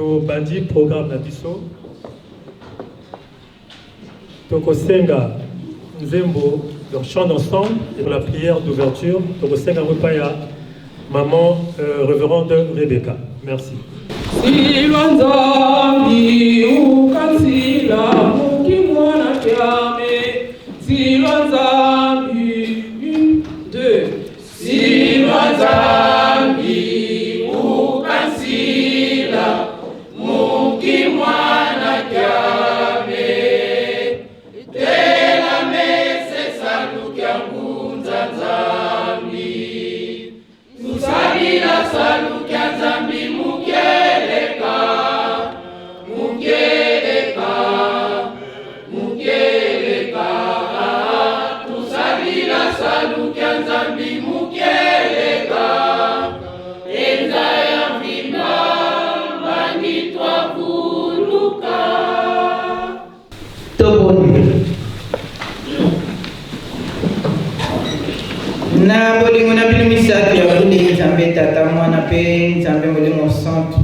Tobandi programme na biso. Tokosenga nzembo, donc chant d'ensemble et la prière d'ouverture. Tokosenga yango epai ya maman Reverende Rebecca. Merci. Silwa Nzambi ukansila muki mwana kyame Silwa Nzambi une deux Silwa Nzambi ukansila muki mwana kyame Tela mese salukia ngunza Nzambi Tusabila salukia Nzambi mukeleka mukeleka mukeleka Tusabila salukia Nzambi mukeleka Enza ya mvimba mbangi twavuluka. Tobondela. Na bolingo na bino misato ya bule, Nzambe Tata, Mwana mpe Nzambe Molimo Santu.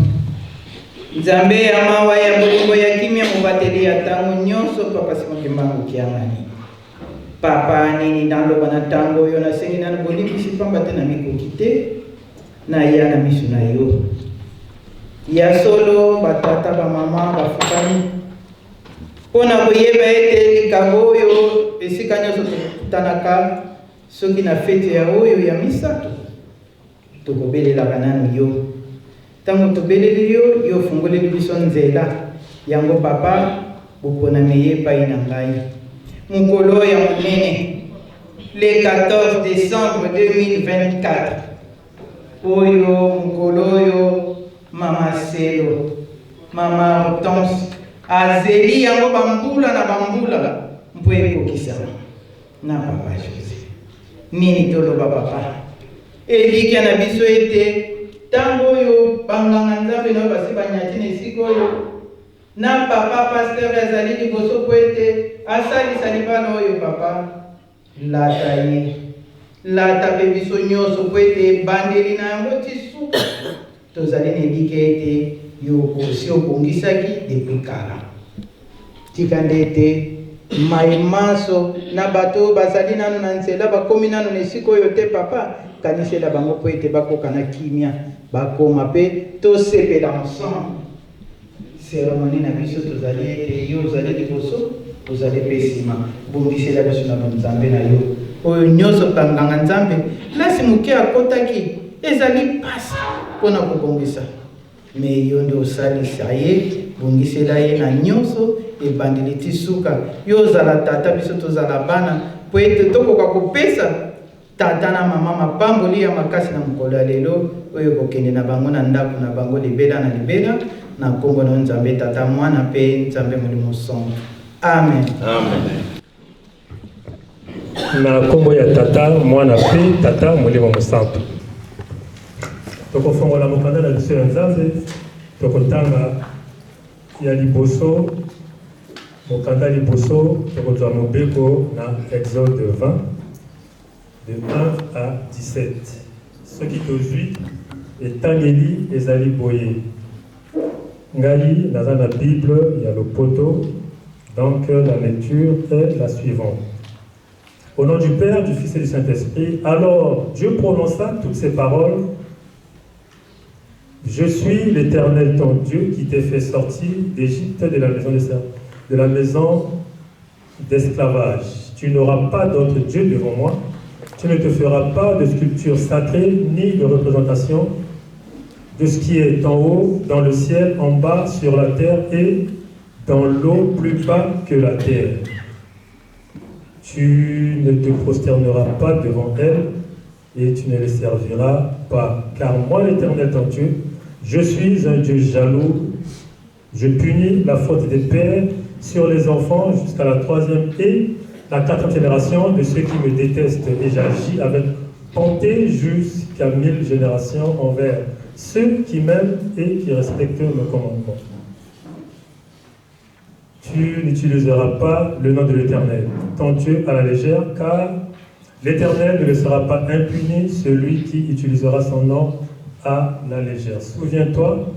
Nzambe ya mawa, ya bolingo, ya kimia, mobateli ya tango nyonso, Papa Simon Kimbangu Kiangani. Papa, nini naloba na tango oyo? Nasengi nanu bolimbisi pamba te namikoki te naya na miso na yo. Ya solo, batata, bamama bafukami mpo na koyeba ete likambo oyo esika nyonso tokutanaka soki na feti ya oyo ya misato tokobelelaka nanu yo. Tango tobeleli yo, yo ofungoleli biso nzela. Yango papa, boponami eye epai na ngai. Mokolo oyo ya monene, le 14 decembre 2024, oyo mokolo oyo mama Selo, mama Hortense azeli yango ba mbula na ba mbula mpo ekokisama. Na papa Jose. Nini toloba papa? Elikya na biso ete tango oyo ba nganga Nzambe na yo basi banyati na esika oyo, na papa pasteur azali liboso mpo ete asalisa libala oyo papa, lata ye, lata mpe biso nyoso mpo ete ebandeli na yango ti suka tozali na elikya ete yo osi obongisaki depuis kala. Tika nde ete maye manso na bato oyo bazali nanu na nzela, bakomi nanu na esika oyo te, Papa, kanisela bango mpo ete bakoka na kimia, bakoma mpe tosepela ensemble. Ceremonie na biso tozali ete yo ozali liboso, ozali mpe sima. Bongisela biso na bonzambe na yo oyo nyoso ba nganga Nzambe place moke akotaki ezali pasi mpo na kobongisa. Mais yo nde osalisa ye, bongisela ye na nionso, ebandeli ti suka. Yo ozala tata, biso tozala bana, po ete tokoka kopesa tata na mama mapamboli ya makasi na mokolo ya lelo, oyo ekokende na bango na ndako na bango libela na libela, na nkombo na yo Nzambe Tata, Mwana pe Nzambe Molimo Santu. Amen. Amen. Na nkombo ya Tata, Mwana mpe Tata Molimo Mosantu. Tokofongola mokanda na biso ya Nzambe, tokotanga ya liboso mokanda liboso, tokozwa mobeko na Exode 20 de 1 à 17. Soki tozwi etangeli ezali boye. Ngai naza na Bible ya lopoto, donc la lecture est la suivante. Au nom du Père, du Fils et du Saint-Esprit, alors Dieu prononça toutes ces paroles. Je suis l'Éternel ton Dieu qui t'ai fait sortir d'Égypte de la maison de, de la maison d'esclavage. Tu n'auras pas d'autre Dieu devant moi. Tu ne te feras pas de sculpture sacrée ni de représentation de ce qui est en haut, dans le ciel, en bas, sur la terre et dans l'eau plus bas que la terre. Tu ne te prosterneras pas devant elle et tu ne les serviras pas. Car moi, l'Éternel ton Dieu, je suis un Dieu jaloux. Je punis la faute des pères sur les enfants jusqu'à la troisième et la quatrième génération de ceux qui me détestent. Et j'agis avec bonté jusqu'à 1000 générations envers ceux qui m'aiment et qui respectent mes commandements. Tu n'utiliseras pas le nom de l'Éternel, ton Dieu, à la légère, car l'Éternel ne laissera pas impuni celui qui utilisera son nom à la légère. Souviens-toi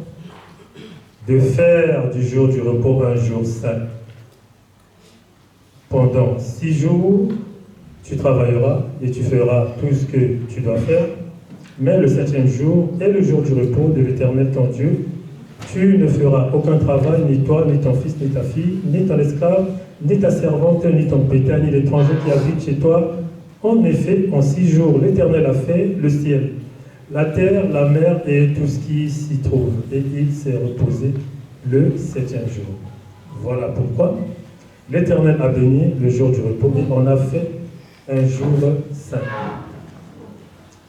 de faire du jour du repos un jour saint. Pendant six jours, tu travailleras et tu feras tout ce que tu dois faire. Mais le septième jour est le jour du repos de l'Éternel ton Dieu. Tu ne feras aucun travail, ni toi, ni ton fils, ni ta fille, ni ton esclave, ni ta servante, ni ton bétail, ni l'étranger qui habite chez toi. En effet, en six jours, l'Éternel a fait le ciel, la terre, la mer et tout ce qui s'y trouve. Et il s'est reposé le septième jour. Voilà pourquoi l'Éternel a béni le jour du repos et en a fait un jour saint.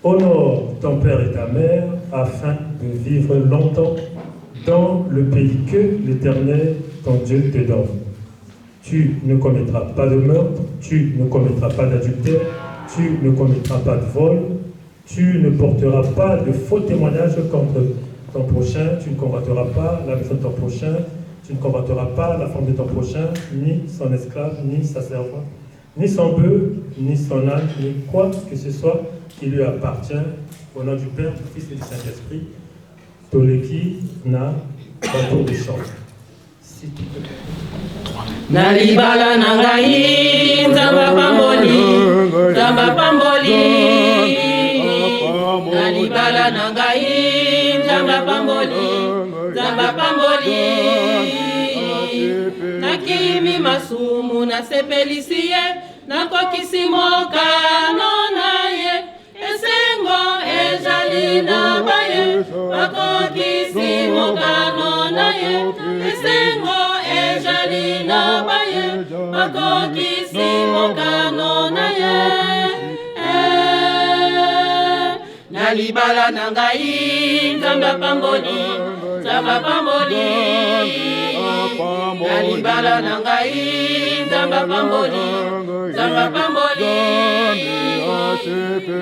Honore ton père et ta mère afin de vivre longtemps dans le pays que l'Éternel, ton Dieu, te donne. Tu ne commettras pas de meurtre, tu ne commettras pas d'adultère, tu ne commettras pas de vol, tu ne porteras pas de faux témoignages contre ton prochain, tu ne convoiteras pas la maison de ton prochain, tu ne convoiteras pas la femme de ton prochain, ni son esclave, ni sa servante, ni son bœuf, ni son âne, ni quoi que ce soit qui lui appartient. Au nom du Père, du Fils et du Saint-Esprit, Toleki na retour des champs. Na libala na ngai Nzambe apamboli, Nzambe apamboli. Na libala na ngai Nzambe apamboli, Nzambe apamboli. Nakimi masumu, nasepelisi ye, nakokisi mokano na ye. Esengo ezali na baye bakokisi mokano na ye. Esengo ezali na baye bakokisi mokano na ye. Eh, na libala na ngai Nzambe apamboli, Nzambe apamboli. Na libala na ngai Nzambe apamboli, Nzambe apamboli.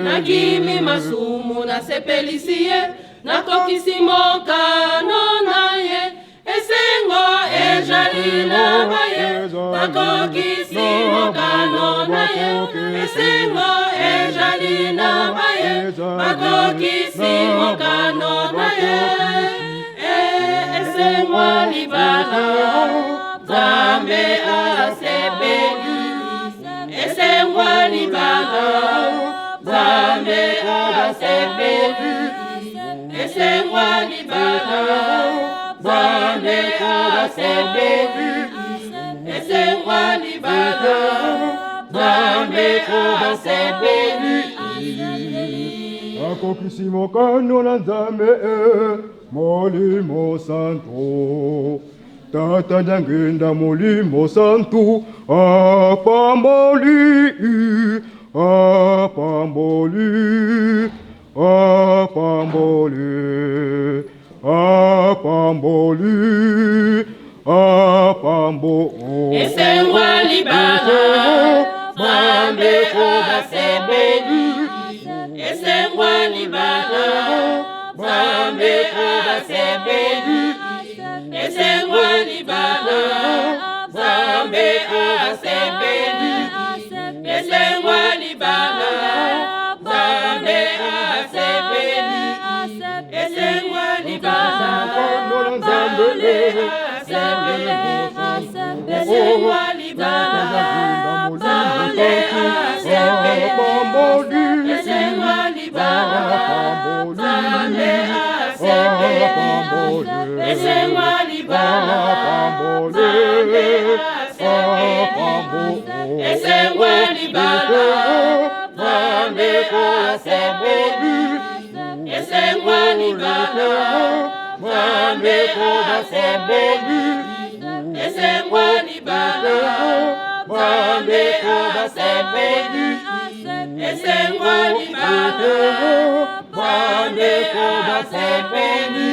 Nakimi masumu, nasepelisi ye, nakokisi mokano na ye. Esengo ezali na baye bakokisi mokano na ye. Esengo ezali na baye bakokisi mokano na ye. Eh, esengo libala, Nzambe asepeli. Esengo libala, Nzambe asepeli. Esengo libala, Nzambe asepeli. Esengo libala, Nzambe asepeli. Akokisi mokano na Nzambe e, Molimo Santu. Tata Diangienda, Molimo Santu, apamboli, apamboli, apamboli, apamboli, apamboli. Esengo libala, Nzambe asepeli. Esengo libala, Nzambe asepeli. Esengo libala, Nzambe asepeli. Esengo libala, Nzambe asepeli. Esengo libala, Nzambe asepeli. Esengo libala, Nzambe asepeli. Esengo libala, Nzambe asepeli. Esengo libala, Nzambe asepeli. Esengo libala, Nzambe asepeli. Esengo libala, Nzambe asepeli. Esengo libala, Nzambe asepeli. Esengo libala, Nzambe asepeli.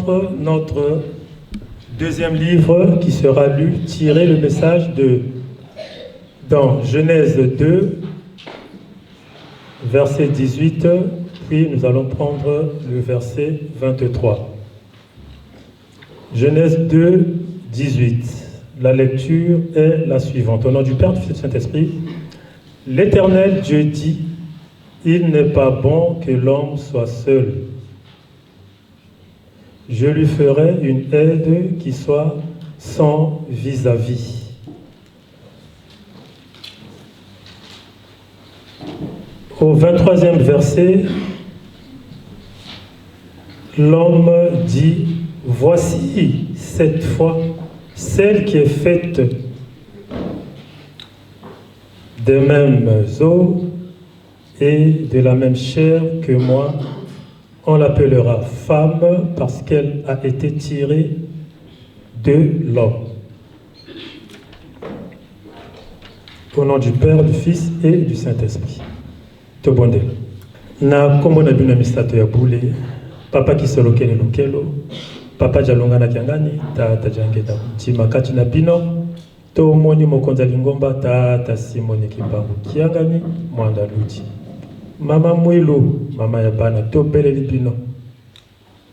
prendre notre deuxième livre qui sera lu, tirer le message de dans Genèse 2, verset 18, puis nous allons prendre le verset 23. Genèse 2, 18. La lecture est la suivante. Au nom du Père, du Fils et du Saint-Esprit, l'Éternel Dieu dit, il n'est pas bon que l'homme soit seul. Je lui ferai une aide qui soit sans vis-à-vis. Au 23e verset, l'homme dit, voici cette fois celle qui est faite des mêmes os et de la même chair que moi. On l'appellera femme parce qu'elle a été tirée de l'homme. Au nom du Père, du Fils et du Saint-Esprit. Tobondela. Na kombo na bino misato ya bule, Papa Kisolokele Lukelo, Papa Jalonga na Kiangani, Tata Jangeta Ntima kati na bino, tomoni mokonzi ya lingomba Tata Simoni Kimbangu Kiangani Mwanda Ludi. Mama Mwilu, mama ya bana, tobeleli bino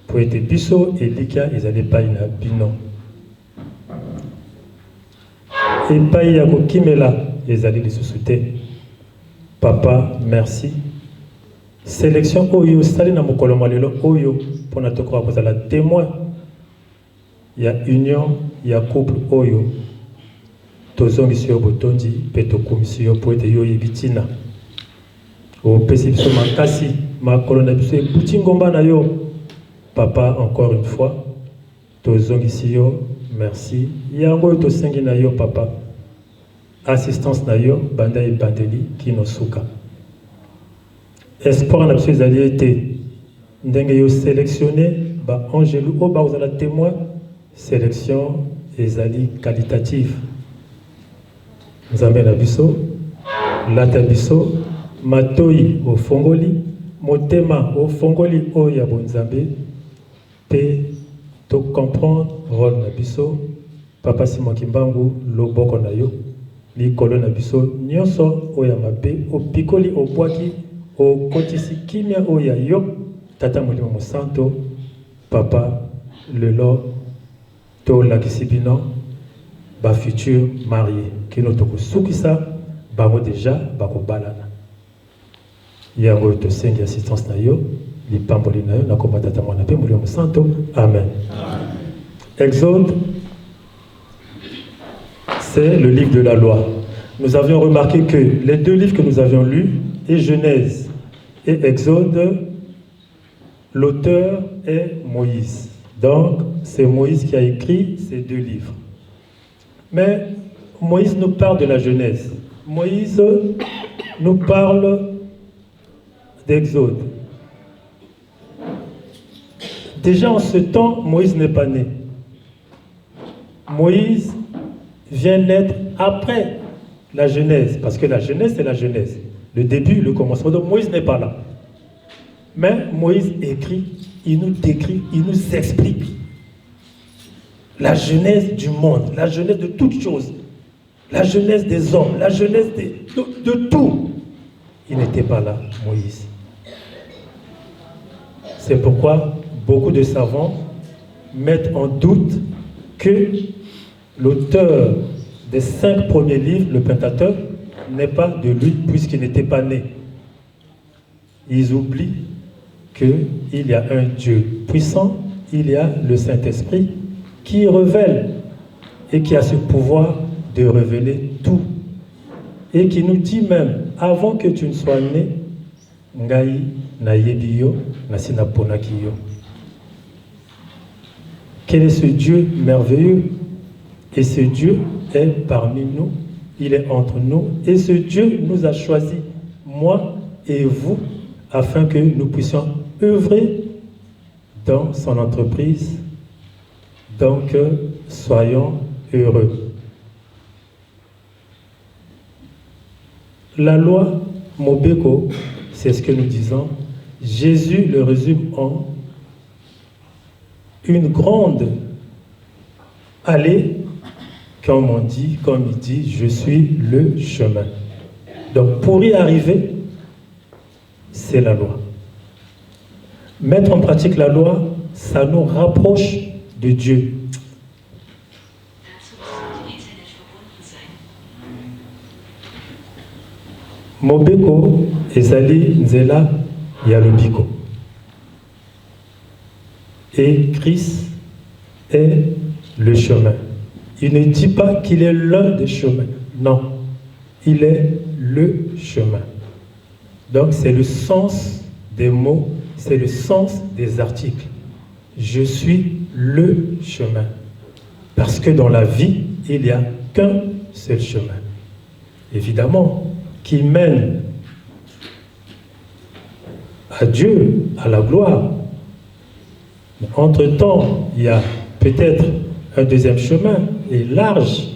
po ete biso elikya ezali epai na bino. Epai ya kokimela ezali lisusu te. Papa, merci. Selection oyo osali na mokolo mwa lelo oyo mpona tokoka kozala témoin ya union ya couple oyo, tozongisi yo botondi mpe tokumisi yo mpo ete yo oyebi ntina. Opesi biso makasi, makolo na biso ebuti ngomba na yo. Papa, encore une fois, tozongisi yo merci. Yango oyo tosengi na yo papa, assistance na yo banda ebandeli kino suka. Espoir na biso ezali ete ndenge yo sélectionne ba angelu oyo bakozala témoin, sélection ezali qualitative. Nzambe na biso, lata biso matoi ofongoli, motema ofongoli oyo ya bonzambe, mpe tocomprendre rôle na biso. Papa Simon Kimbangu, loboko na yo likolo na biso nyonso oyo ya mabe opikoli, obwaki, okotisi kimia oyo ya yo Tata Molimo Mosanto. Papa, lelo tolakisi bino bafutur marié kino tokosukisa bango deja bakobalana. Yango oyo tosengi assistance na yo, lipamboli na yo, na komba Tata, Mwana mpe Molimo Mosanto. Amen. Exode, c'est le livre de la loi. Nous avions remarqué que les deux livres que nous avions lus, et Genèse et Exode, l'auteur est Moïse. Donc, c'est Moïse qui a écrit ces deux livres. Mais Moïse nous parle de la Genèse. Moïse nous parle d'Exode. Déjà en ce temps, Moïse n'est pas né. Moïse vient naître après la Genèse, parce que la Genèse, c'est la Genèse. Le début, le commencement. Donc Moïse n'est pas là. Mais Moïse écrit, il nous décrit, il nous explique la genèse du monde, la genèse de toutes choses, la genèse des hommes, la genèse de tout. Il n'était pas là, Moïse. C'est pourquoi beaucoup de savants mettent en doute que l'auteur des 5 premiers livres, le Pentateuque, n'est pas de lui puisqu'il n'était pas né. Ils oublient qu'il y a un Dieu puissant, il y a le Saint-Esprit qui révèle et qui a ce pouvoir de révéler tout. Et qui nous dit même, avant que tu ne sois né, ngai nayebi yo, nasi naponaki yo. Quel est ce Dieu merveilleux? Et ce Dieu est parmi nous, il est entre nous, et ce Dieu nous a choisis, moi et vous, afin que nous puissions œuvrer dans son entreprise. Donc, soyons heureux. La loi Mobeko, c'est ce que nous disons. Jésus le résume en Une grande allée, comme on dit, comme il dit, je suis le chemin. Donc pour y arriver, c'est la loi. Mettre en pratique la loi, ça nous rapproche de Dieu. Mobeko ezali nzela ya lobiko. Et Christ est le chemin. Il ne dit pas qu'il est l'un des chemins. Non, il est le chemin. Donc c'est le sens des mots, c'est le sens des articles. Je suis le chemin. Parce que dans la vie, il n'y a qu'un seul chemin. Évidemment, qui mène à Dieu, à la gloire. Entre-temps, il y a peut-être un deuxième chemin, et large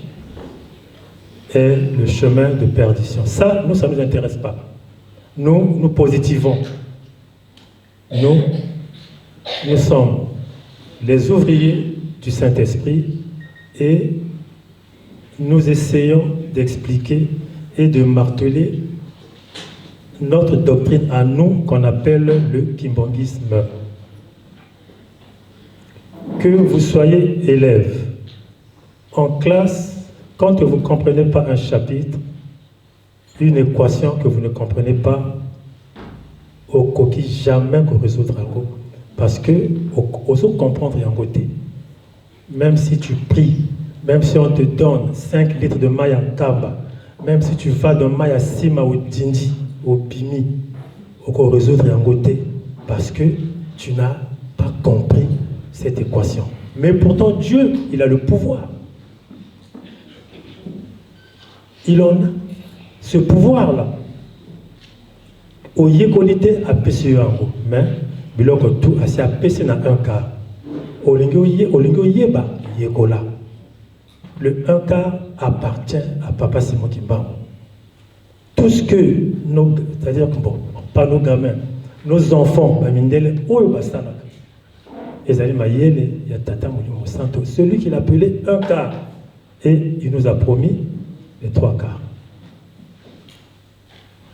est le chemin de perdition. Ça, nous, ça ne nous intéresse pas. Nous, nous positivons. Nous, nous sommes les ouvriers du Saint-Esprit et nous essayons d'expliquer et de marteler notre doctrine à nous qu'on appelle le kimbanguisme. Que vous soyez élève en classe, quand vous ne comprenez pas un chapitre, une équation que vous ne comprenez pas, okoki jamais résoudre yango parce que ozo comprendre yango te. Même si tu pries, même si on te donne 5 litres de mayi ya nkamba, même si tu vas de mayi ya sima au dindi, au bimi, oko résoudre yango te parce que tu n'as pas compris cette équation. Mais pourtant Dieu, il a le pouvoir. Il en a ce pouvoir-là. Oyekoli te apesi yo yango mais biloko tout asi apesi na un quart. Olingi oye, olingi oyeba yekola. Le un quart appartient à Papa Simon Kimbangu. Tout ce que nos, c'est-à-dire bon, pas nos gamins, nos enfants, ba mindele oyo basalaka ezali mayele ya Tata Molimo Santo, celui qu'il appelait un quart et il nous a promis les trois quarts.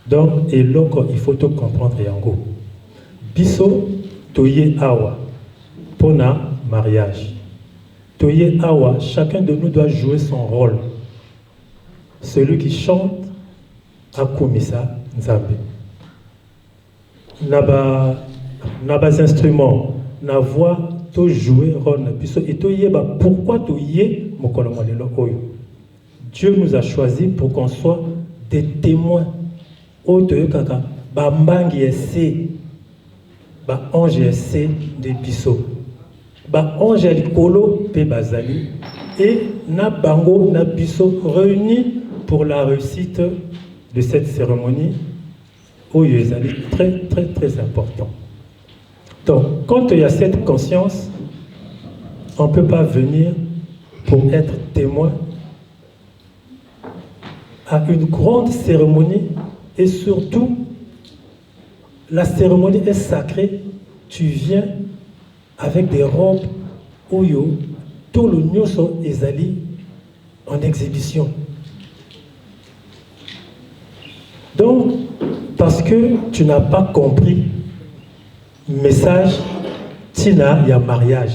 Donc eloko il faut to comprendre yango biso toye awa pona mariage toye awa chacun de nous doit jouer son role celui qui chante akumisa Nzambe na ba na ba instruments na voix to jouer role na biso et toyeba pourquoi toye mokolo mwa lelo oyo. Dieu nous a choisi pour qu'on soit des temoins oyo toyokaka ba mbangi ya se ba anges ya se nde biso ba anges ya likolo pe bazali et na bango na biso reunis pour la reussite de cette ceremonie oyo ezali très très très important. Donc quand il y a cette conscience, on ne peut pas venir pour être témoin à une grande cérémonie et surtout la cérémonie est sacrée, tu viens avec des robes oyo tolo nyoso ezali en exhibition. Donc, parce que tu n'as pas compris message tina ya mariage.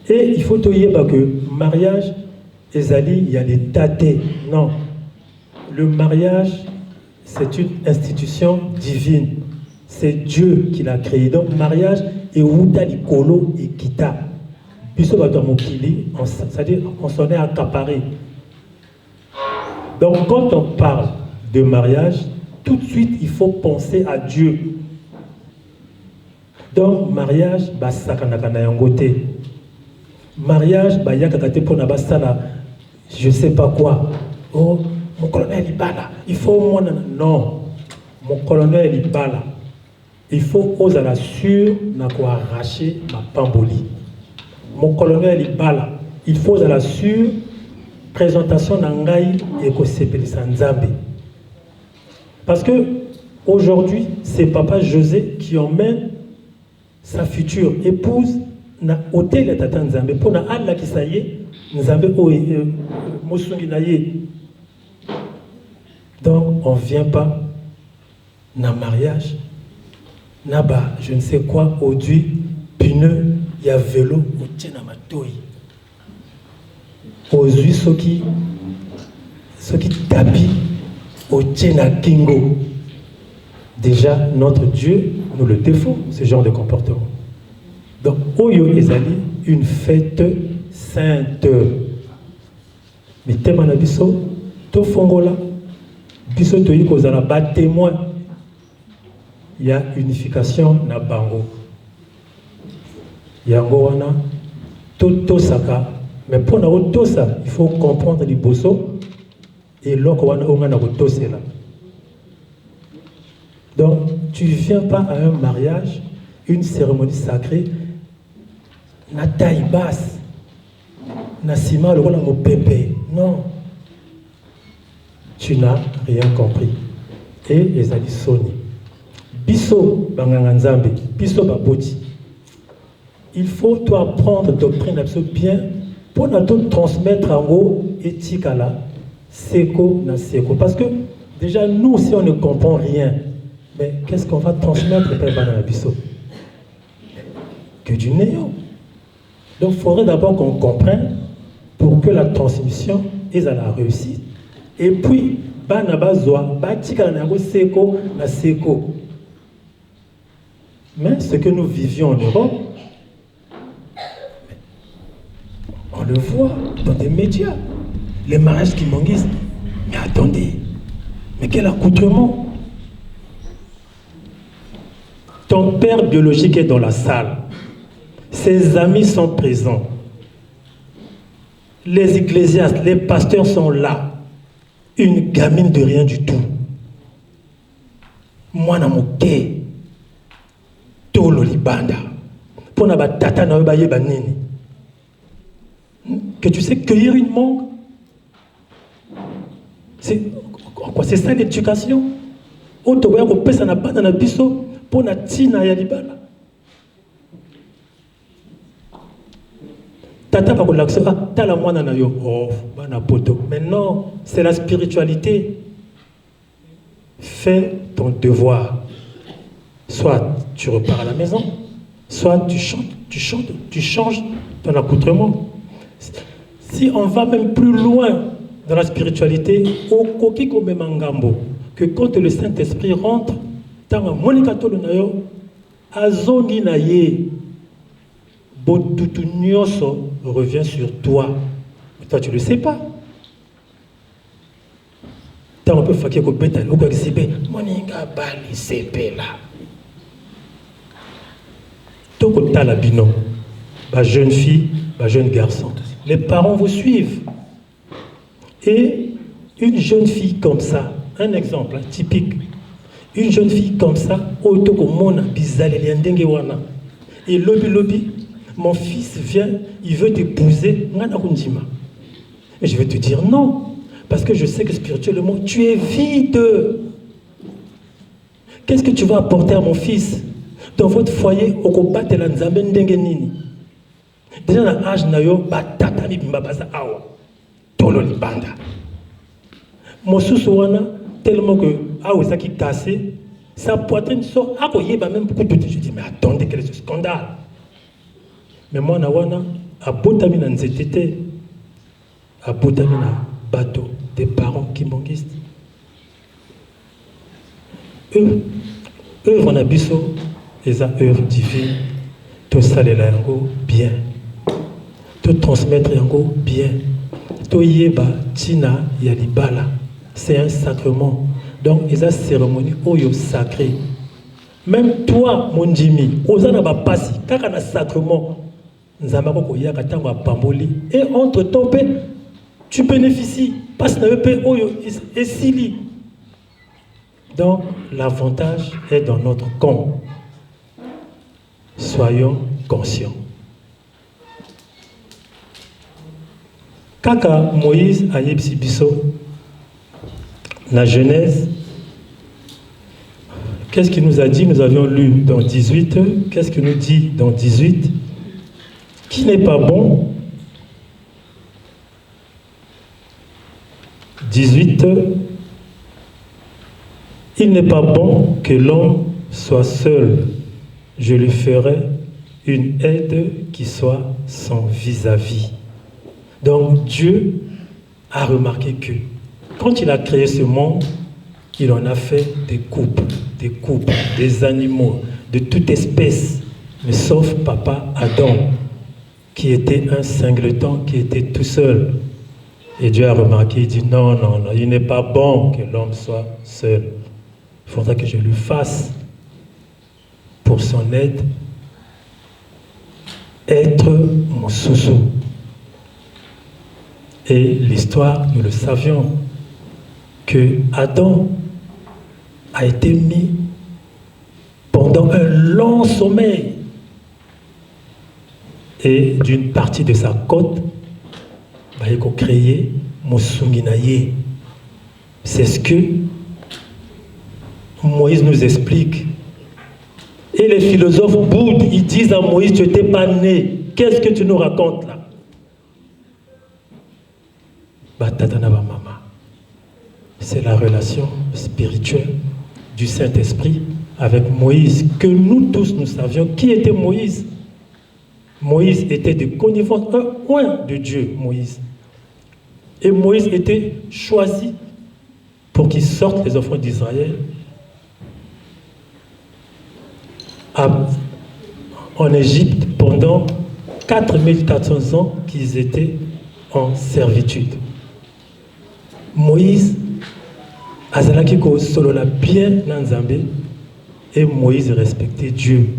Et il faut toyeba que mariage ezali ya l'État te. Non. Le mariage, c'est une institution divine. C'est Dieu qui l'a créé. Donc mariage ewuta likolo ekita. Biso bato ya mokili, c'est-à-dire on s'en est accaparé. Donc quand on parle de mariage, tout de suite il faut penser à Dieu. Donc mariage basakanaka na yango te. Mariage bayakaka te pona basala je sais pas quoi. Oh, mokolo na ya libala, il faut omonana. Non, mokolo na ya libala, il faut ozala sur na ko arracher mapamboli. Mokolo na ya libala, il faut ozala sur présentation na ngai ekosepelisa Nzambe. Parce que aujourd'hui, c'est papa José qui emmène sa future épouse na autel ya tata Nzambe mpo na alakisa ye Nzambe oyo eh, mosungi na ye. Donc on vient pas na mariage na ba je ne sais quoi odui pneu ya velo otie na matoyi ozwi soki soki tapi otie na kingo. Déjà notre Dieu nous le défend, ce genre de comportement. Donc oyo ezali une fête sainte. Mitema na biso tofongola, biso toyi kozala ba témoin ya unification na bango. Yango wana totosaka, mais mpo na kotosa il faut comprendre liboso eloko wana oyo ngai na kotosela. Donc tu viens pas à un mariage, une cérémonie sacrée na taille basse, na nsima lokola mopepe. Non, tu n'as rien compris. Et ezali soni. Biso banganga Nzambe, biso baboti, il faut toi apprendre doctrine na biso bien mpo na to transmettre yango etikala seko na seko. Parce que déjà nous, si on ne comprend rien, mais qu'est-ce qu'on va transmettre epai bana na biso? Que du néant. Donc il faudrait d'abord qu'on comprenne pour que la transmission ezala réussite. Et puis bana bazwa batikala na yango seko na seko. Mais ce que nous vivions en Europe, on le voit dans des médias. Les mariages kimbanguistes. Mais attendez, mais quel accoutrement! Ton père biologique est dans la salle. Ses amis sont présents. Les ecclésiastes, les pasteurs sont là. Une gamine de rien du tout. Mwana moke, tolo libanda. Pona batata na yo bayeba nini? Que tu sais cueillir une mangue? C'est quoi? C'est ça l'éducation? Oyo tokoya kopesa na bana na biso mpo na ntina ya libala. Tata bakolakisa, ah, tala mwana na yo, oh, bana poto. Mais non, c'est la spiritualité. Fais ton devoir. Soit tu repars à la maison, soit tu chantes, tu chantes, tu changes ton accoutrement. Si on va même plus loin dans la spiritualité, okoki komema ngambo, que quand le Saint-Esprit rentre, ntango amonika tolo na yo, azongi na ye, botutu nyonso revient sur toi. Mais toi, tu le sais pas. Ntango mpe faki kobeta loboko ya exhibe, moninga bali sepela. Tokotala bino ba jeune fille, ba jeune garçon, les parents vous suivent. Et une jeune fille comme ça, un exemple hein, typique, une jeune fille comme ça, oyo tokomona bizaleli ya ndenge wana, et lobi lobi, mon fils vient, il veut t'épouser, nga nakondima. Mais je vais te dire non, parce que je sais que spirituellement, tu es vide. Qu'est-ce que tu vas apporter à mon fils? Dans votre foyer, okobatela Nzambe ndenge nini? Déjà na âge na yo, batata mibimba baza awa. Tolo libanda. Mosusu wana, tellement que awa ezaki cassé, sa poitrine sort, akoyeba même kutu te. Je dis, mais attendez, quel est ce scandale? Mais mwana wana abotami na nzete te, abotami na bato, des parents kimbanguistes. Œuvre na biso eza œuvre divine, tosalela yango bien, totransmettre yango bien, toyeba ntina ya libala. C'est un sacrement, donc eza cérémonie oyo sacré. Même toi mondimi oza na bapasi kaka na sacrement, Nzambe ako koyaka ntango apamboli, et entre temps mpe tu bénéficies pasi na yo mpe oyo esili. Donc l'avantage est dans notre camp. Soyons conscients. Kaka Moïse ayebisi biso na Genèse, qu'est-ce qu'il nous a dit? Nous avions lu dans 18. Qu'est-ce qu'il nous dit dans 18? Qui n'est pas bon 18. Il n'est pas bon que l'homme soit seul. Je lui ferai une aide qui soit son vis-à-vis. Donc Dieu a remarqué que quand il a créé ce monde, il en a fait des couples, des couples, des animaux, de toute espèce, mais sauf papa Adam, qui était un singleton, qui était tout seul. Et Dieu a remarqué, il dit, non, non, non, il n'est pas bon que l'homme soit seul. Il faudra que je lui fasse, pour son aide, être mon sous-sous. Et l'histoire, nous le savions, que Adam a été mis pendant un long sommeil et d'une partie de sa côte, baye ko créer mosungi na ye. C'est ce que Moïse nous explique. Et les philosophes boudent, ils disent à Moïse, tu n'étais pas né. Qu'est-ce que tu nous racontes là? Batata na ba mama. C'est la relation spirituelle du Saint-Esprit avec Moïse, que nous tous nous savions qui était Moïse. Moïse était de connivence, un oint de Dieu, Moïse. Et Moïse était choisi pour qu'il sorte les enfants d'Israël en Égypte pendant 4400 ans qu'ils étaient en servitude. Moïse azalaki kosolola bien na Nzambe et Moïse respectait Dieu.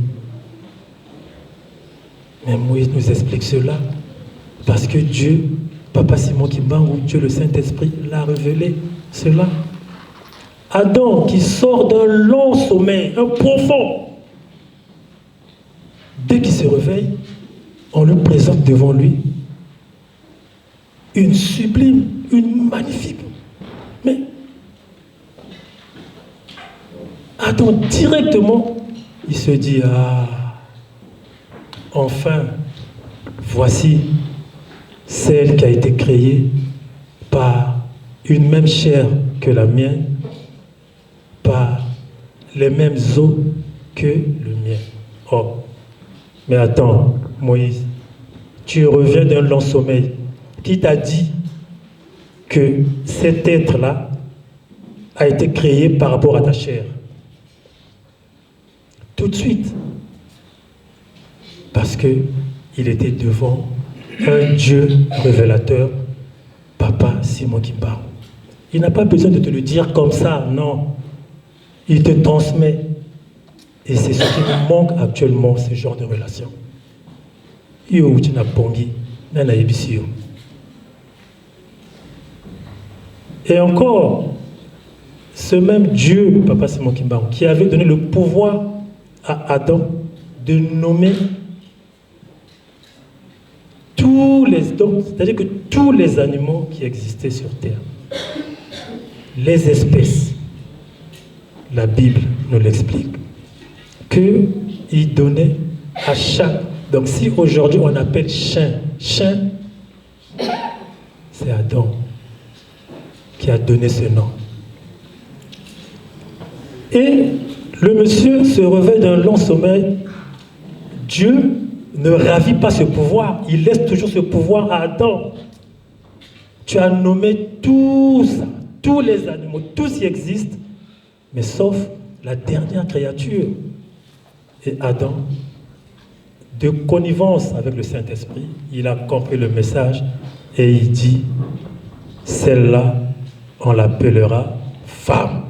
Mais Moïse nous explique cela parce que Dieu, Papa Simon Kimbangu, Dieu le Saint-Esprit l'a révélé cela. Adam qui sort d'un long sommeil, un profond, dès qu'il se réveille, on lui présente devant lui une sublime, une magnifique. Mais Adam directement, il se dit, ah, enfin, voici celle qui a été créée par une même chair que la mienne, par les mêmes os que le mien. Oh, mais attends, Moïse, tu reviens d'un long sommeil. Qui t'a dit que cet être-là a été créé par rapport à ta chair? Tout de suite. Parce que il était devant un Dieu révélateur, Papa Simon Kimbangu. Il n'a pas besoin de te le dire comme ça, non. Il te transmet. Et c'est ce qui nous manque actuellement, ce genre de relation. Yo uti na pongi, na nayebisi yo. Et encore, ce même Dieu, Papa Simon Kimbangu, qui avait donné le pouvoir à Adam de nommer tous les dons, c'est-à-dire que tous les animaux qui existaient sur terre, les espèces, la Bible nous l'explique, qu'il donnait à chaque. Donc si aujourd'hui on appelle chien, chien, c'est Adam qui a donné ce nom. Et le monsieur se réveille d'un long sommeil. Dieu ne ravit pas ce pouvoir, il laisse toujours ce pouvoir à Adam. Tu as nommé tout ça, tous les animaux, tout ce qui existe, mais sauf la dernière créature. Et Adam, de connivence avec le Saint-Esprit, il a compris le message et il dit, celle-là, on l'appellera femme.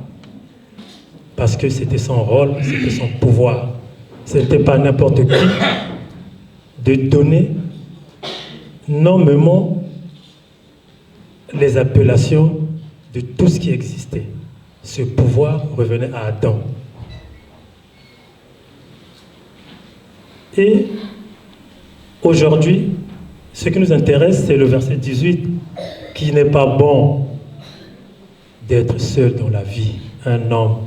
Parce que c'était son rôle, c'était son pouvoir. Ce n'était pas n'importe qui de donner nommément les appellations de tout ce qui existait. Ce pouvoir revenait à Adam. Et aujourd'hui, ce qui nous intéresse, c'est le verset 18, qui n'est pas bon d'être seul dans la vie, un homme.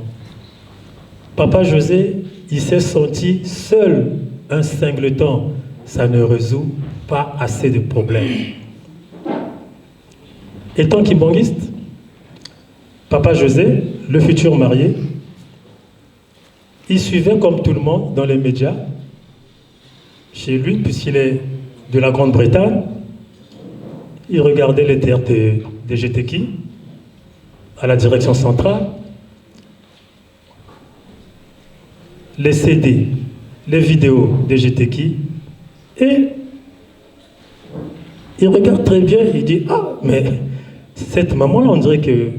Papa José, il s'est senti seul un singleton. Ça ne résout pas assez de problèmes. Étant kimbanguiste, Papa José, le futur marié, il suivait comme tout le monde dans les médias, chez lui, puisqu'il est de la Grande-Bretagne, il regardait les terres de GTK à la direction centrale, les CD, les vidéos de GTK, et il regarde très bien, il dit, ah, mais cette maman-là, on dirait que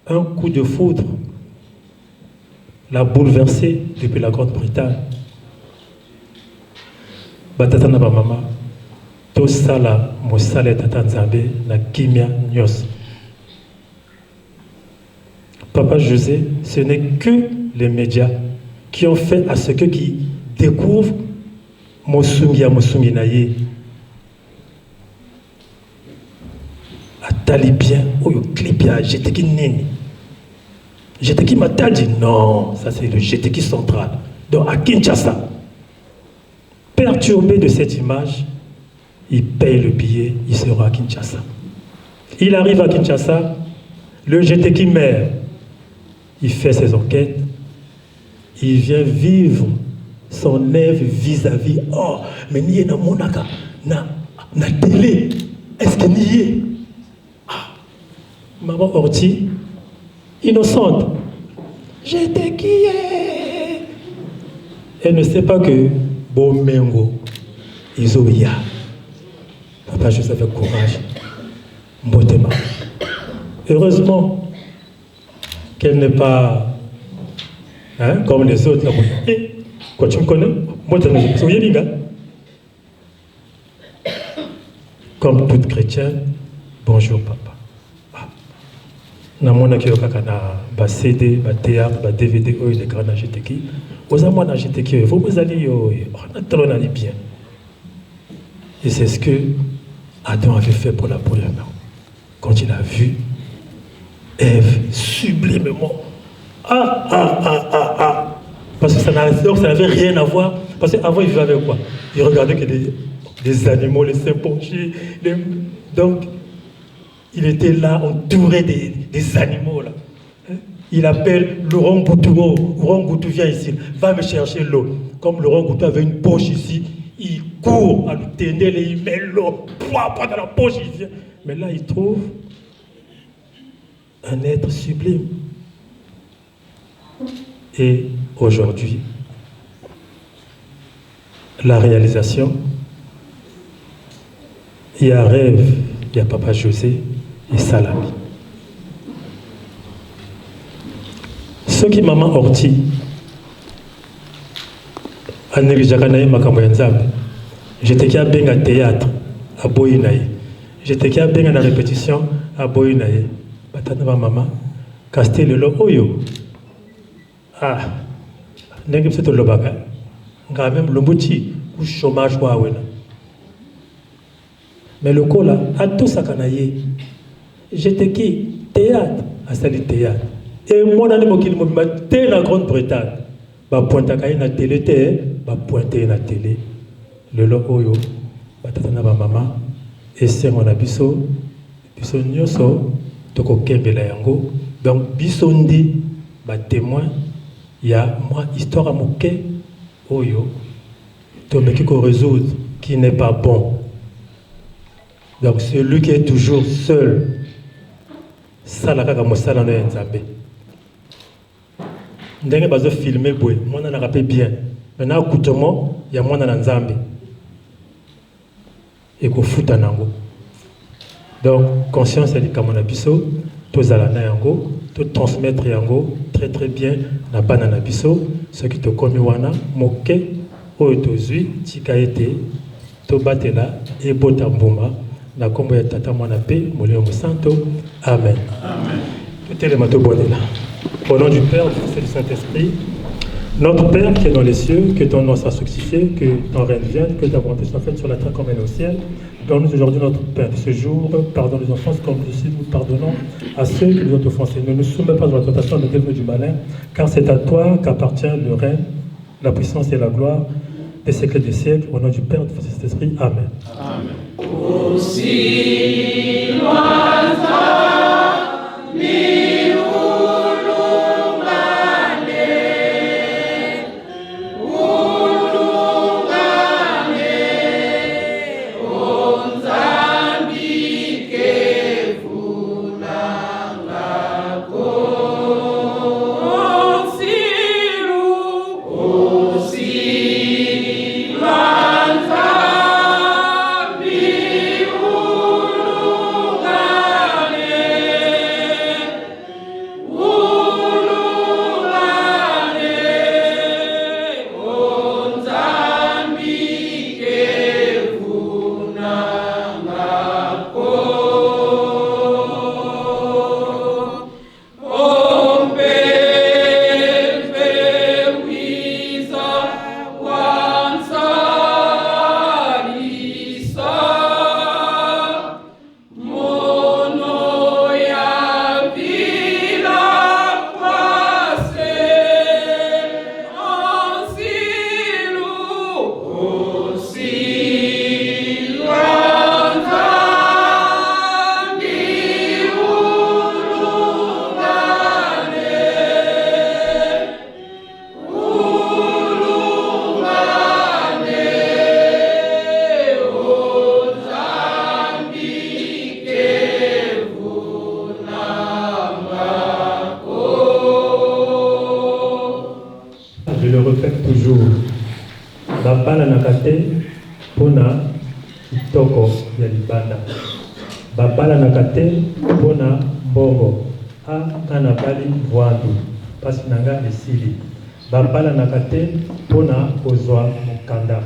un coup de foudre l'a bouleversée depuis la Grande-Bretagne. Batata na bamama, tosala mosala ya tata Nzambe na kimia nyonso. Papa José, ce n'est que les médias qui ont fait à ce que qui découvrent mosungi ya mosungi na ye. Atali bien, oyo clip ya GTK nini? GTK Matadi? Non, ça c'est le GTK central. Donc à Kinshasa. Perturbé de cette image, il paye le billet, il sera à Kinshasa. Il arrive à Kinshasa, le GTK meurt. Il fait ses enquêtes, il vient vivre son œuvre vis-à-vis. Oh, mais ni na monaka, na, na télé, est-ce que ni est? Ah, maman Orti, innocente, j'étais qui est? Elle ne sait pas que Bomengo, Izoya, Papa Joseph avec courage, Mbotema. Heureusement qu'elle n'est pas, hein, comme les autres. Eh, quoi, tu me connais? Moi, tu me connais. Comme toute chrétienne, bonjour papa. Ah. Namonaki yo kaka na ba CD, ba théâtre, ba DVD oyo elekaka na GTK. Oza mwana GTK oyo, vraiment ezali yo, oh, natala nali bien. Et c'est ce que Adam avait fait pour la première fois. Quand il a vu Ève sublimement. Ah, ah, ah, ah, ah. Parce que ça n'avait rien à voir. Parce qu'avant, il vivait avec quoi? Il regardait que des animaux, les chimpanzés. Les... Donc, il était là, entouré des animaux. Là. Il appelle Laurent Goutou. Laurent Goutou, viens ici, va me chercher l'eau. Comme Laurent Goutou avait une poche ici, il court à l'utendele, il met l'eau, pouah, pouah, dans la poche, il vient. Mais là, il trouve un être sublime. Et aujourd'hui, la réalisation, il y a rêve, il y a Papa José et Salami. Ce qui maman Orti anégligeaka na ye makambo ya Nzambe. J'étais abenga théâtre aboyi na ye. J'étais abenga na répétition aboyi na ye. Batata ba mama kasi lelo oyo ah ndenge biso tolobaka nga même lombuti ku chômage kwa wena. Mais lokola atosaka na ye. J'étais qui théâtre asali théâtre. Et monani mokili mobimba te na Grande-Bretagne. Ba pointaka ye na télé te, ba pointe ye na télé. Lelo oyo batata na ba mama esengo na biso, biso nyonso tokokembela yango. Donc biso ndi ba témoin ya mwa histoire ya moke oyo tomeki ko résoudre qui n'est pas bon. Donc celui qui est toujours seul, sala kaka mosala na ya Nzambe. Ndenge bazo filmer boye, mwana na rappel bien. Maintenant accoutrement ya mwana na Nzambe. Ekofuta nango. Donc conscience ya likambo na biso, tozala na yango, to transmettre yango très très bien na bana na biso, soki tokomi wana moke oyo tozwi tika ete tobatela ebota mbuma na kombo ya Tata, Mwana pe Molimo Mosanto. Amen. Amen. Totelema tobondela. Au nom du Père, du Fils et du Saint-Esprit, notre Père qui est dans les cieux, que ton nom soit sanctifié, que ton règne vienne, que ta volonté soit faite sur la terre comme au ciel. Donne-nous aujourd'hui notre pain de ce jour. Pardonne nos offenses comme nous aussi nous pardonnons à ceux qui nous ont offensés. Ne nous soumets pas dans la tentation, mais délivre-nous du malin, car c'est à toi qu'appartient le règne, la puissance et la gloire Des siècles des siècles, au nom du Père, du Fils et du Saint-Esprit. Amen. Amen. Je le répète toujours, babalanaka te mpona kitoko ya libanda, babalanaka te mpona mbongo. A nga nabali mvuandu, mpasi na nga esili. Babalanaka te mpona kozwa mokanda.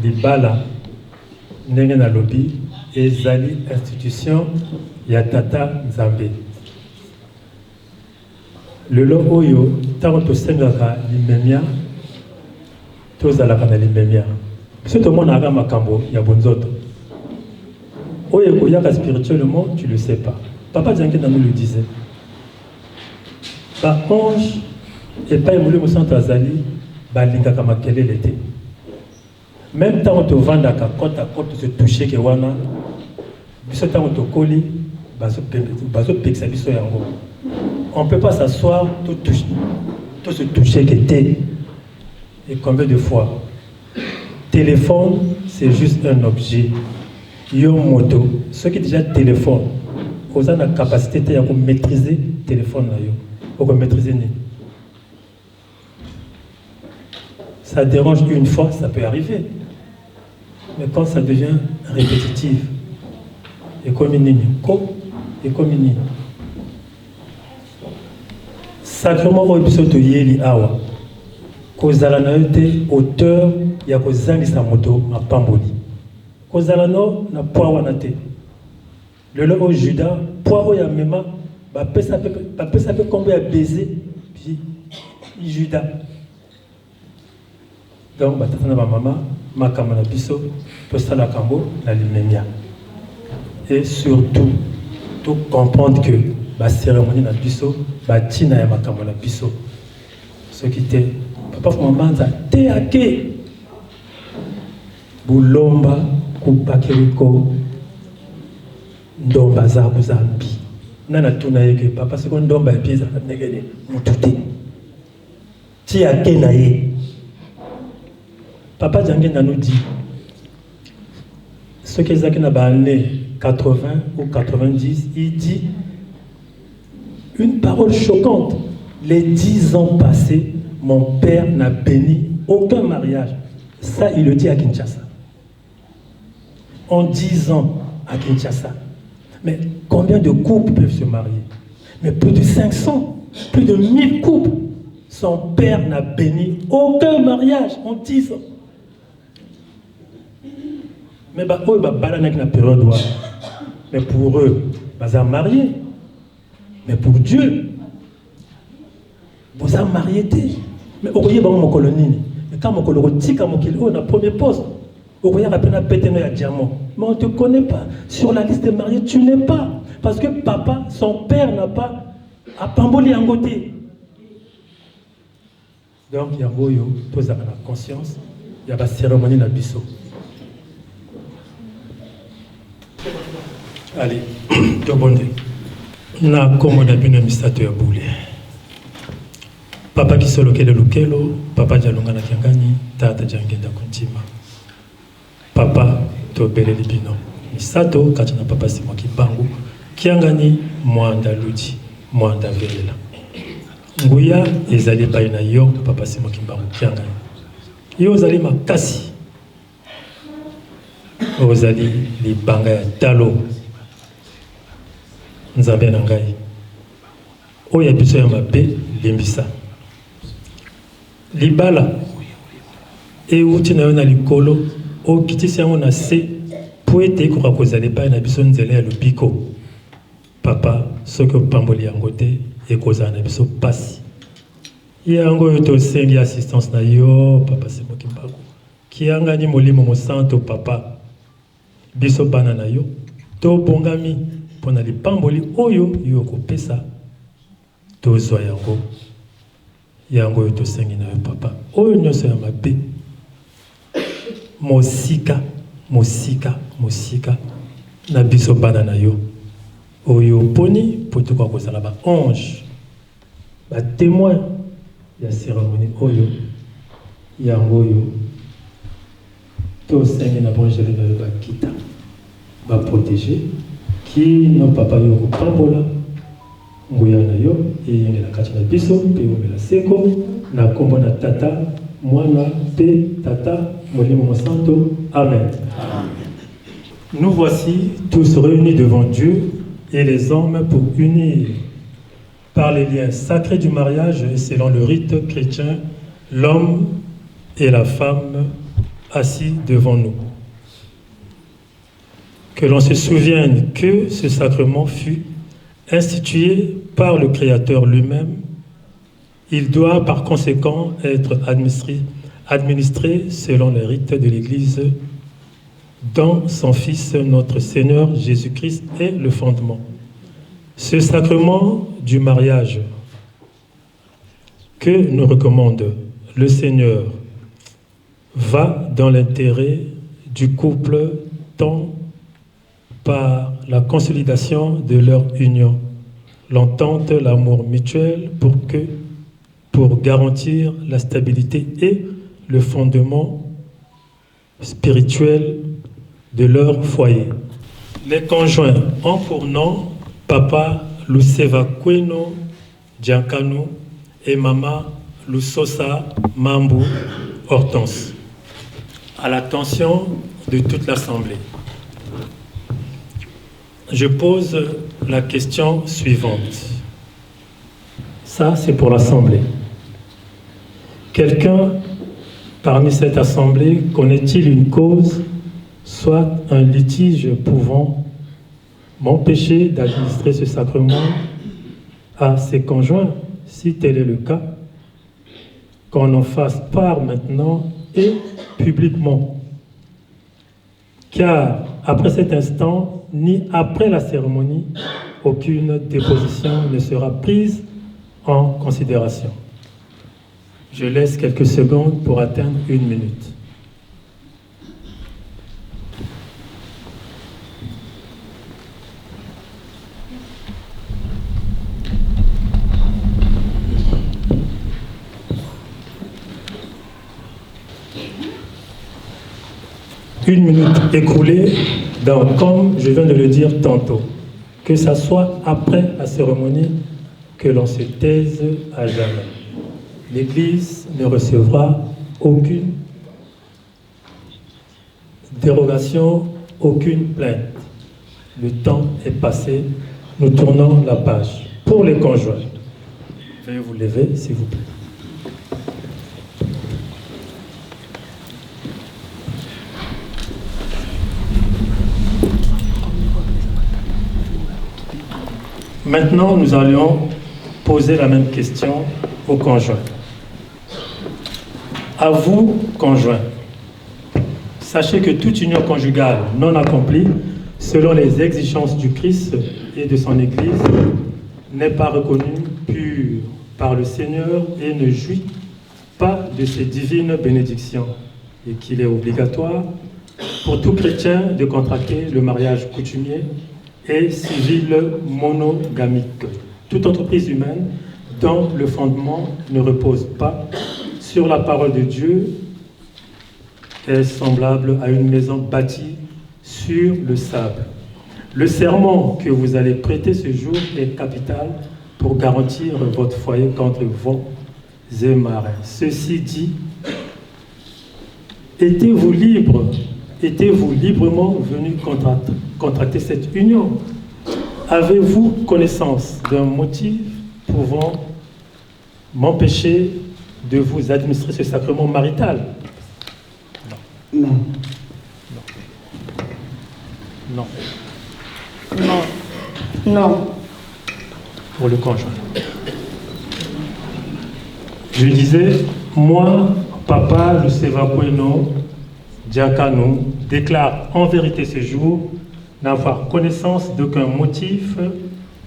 Libala, ndenge nalobi, ezali institution ya Tata Nzambe. Lelo oyo, ntango tosengaka limemya, tozalaka na limemya. Biso tomonaka makambo ya bonzoto. Oyo ekoyaka spirituellement, tu le sais pas. Papa Diangienda nous le disait. Ba anges epai Molimo Santo azali balingaka makelele te. Meme ntango tovandaka côte à côte se toucher ke wana biso ntango tokoli bazopekisa biso yango. On peut pas s'asseoir to toucher to se toucher ke te. Et combien de fois téléphone c'est juste un objet. Yo moto soki déjà téléphone oza na capacité te ya ko maîtriser téléphone na yo, oko maîtriser nini? Ça dérange une fois, ça peut arriver. Mais quand ça devient répétitif, ekomi nini? Ko ekomi nini? Sacrement oyo biso toyeli awa, kozala na yo te auteur ya kozangisa moto mapamboli. Kozala no na poids wana te. Lelo oyo Judas, poids oyo amema, bapesa pe bapesa pe kombo ya baiser puis Judas. Donc batata na bamama, makambo na biso tosalaka yango na limemia et surtout to comprendre que ba cérémonie na biso, batina ya makambo na biso. Soki te papa Fuma Mbanza te ake Bulomba kupakiliko ndomba zaku zambi. Nani atuna ye ke papa siko ndomba ya pie ezalaka ndenge nini? Mutu te. Ti ake na ye. Papa Diangienda nous dit soki ezalaki na ba années 80 ou 90, il dit une parole choquante. Les 10 ans passés, mon père n'a béni aucun mariage. Ça, il le dit à Kinshasa. En 10 ans à Kinshasa. Mais combien de couples peuvent se marier? Mais plus de 500, plus de 1000 couples. Son père n'a béni aucun mariage en 10 ans. Mais bah, eux, bah, balanaki na période wana. Mais pour eux, baza mariés. Mais pour Dieu, boza marié te. Mais okoyeba ngo mokolo nini? Mais quand mokolo okotika mokili oyo na premier poste, okoyaka pe na pete no ya diamant. Mais on ne te connaît pas. Sur la liste des mariés, tu n'es pas. Parce que papa, son père n'a pas apamboli yango te. Donc yango oyo tozalaka na conscience ya ba cérémonie na biso. Allez, tobonde na nkombo na bino ya misato ya bule. Papa Kisolokele Lukelo, Papa Dialungana Kiangani, Tata Diangienda Kuntima. Papa tobeleli bino misato kati na Papa Simon Kimbangu Kiangani Mwanda Ludi Mwanda Velela. Nguya ezali epai na yo Papa Simon Kimbangu Kiangani. Yo ozali makasi, ozali libanga ya talo. Nzambe na ngai, oyo ya biso ya mabe limbisa. Libala ewuti na yo na likolo, okitisi yango na se mpo ete ekoka kozala epai na biso nzela ya lobiko. Papa, soki opamboli yango te, ekozala na biso pasi. Yango oyo tosengi assistance na yo, Papa Simon Kimbangu. Kiangani Molimo Mosanto, Papa. Biso bana na yo tobongami mpo na lipamboli oyo yo okopesa. Tozwa yango. Yango oyo tosengi na yo, Papa. Oyo nyonso ya mabe, mosika, mosika, mosika na biso bana na yo, oyo oponi mpo tokoka kozala ba anges, ba temoins ya ceremonie oyo. Yango oyo tosengi na b'angelu na yo bakita, ba proteger kino Papa yo okopambola nguya na yo eyengela kati na biso mpe ewumela seko, na kombo na Tata, Mwana mpe Tata Molimo Mosanto. Amen. Nous voici tous réunis devant Dieu et les hommes pour unir par les liens sacrés du mariage et selon le rite chrétien l'homme et la femme assis devant nous. Que l'on se souvienne que ce sacrement fut institué par le Créateur lui-même. Il doit par conséquent être administré, administré selon les rites de l'Église dont son Fils, notre Seigneur Jésus-Christ, est le fondement. Ce sacrement du mariage que nous recommande le Seigneur va dans l'intérêt du couple tant par la consolidation de leur union, l'entente, l'amour mutuel pour que pour garantir la stabilité et le fondement spirituel de leur foyer. Les conjoints ont pour nom Papa Luceva Kweno Giancano et Mama Lusosa Mambu Hortense. À l'attention de toute l'Assemblée. Je pose la question suivante. Ça, c'est pour l'Assemblée. Quelqu'un parmi cette Assemblée connaît-il une cause, soit un litige pouvant m'empêcher d'administrer ce sacrement à ses conjoints? Si tel est le cas, qu'on en fasse part maintenant et publiquement. Car après cet instant, ni après la cérémonie, aucune déposition ne sera prise en considération. Je laisse quelques secondes pour atteindre une minute. Une minute écoulée, donc comme je viens de le dire tantôt, que ça soit après la cérémonie, que l'on se taise à jamais. L'Église ne recevra aucune dérogation, aucune plainte. Le temps est passé, nous tournons la page. Pour les conjoints, veuillez vous lever, s'il vous plaît. Maintenant, nous allons poser la même question aux conjoints. À vous, conjoints, sachez que toute union conjugale non accomplie, selon les exigences du Christ et de son Église, n'est pas reconnue pure par le Seigneur et ne jouit pas de ces divines bénédictions et qu'il est obligatoire pour tout chrétien de contracter le mariage coutumier et civil monogamique. Toute entreprise humaine dont le fondement ne repose pas sur la parole de Dieu est semblable à une maison bâtie sur le sable. Le serment que vous allez prêter ce jour est capital pour garantir votre foyer contre vents et marins. Ceci dit, étiez-vous libre, étiez-vous librement venu contracter cette union Avez-vous connaissance d'un motif pouvant m'empêcher de vous administrer ce sacrement marital Non. Non. Non. Non. Pour le conjoint. Je disais, moi, papa Lucevaqueno Diakano, déclare en vérité ce jour n'avoir connaissance d'aucun motif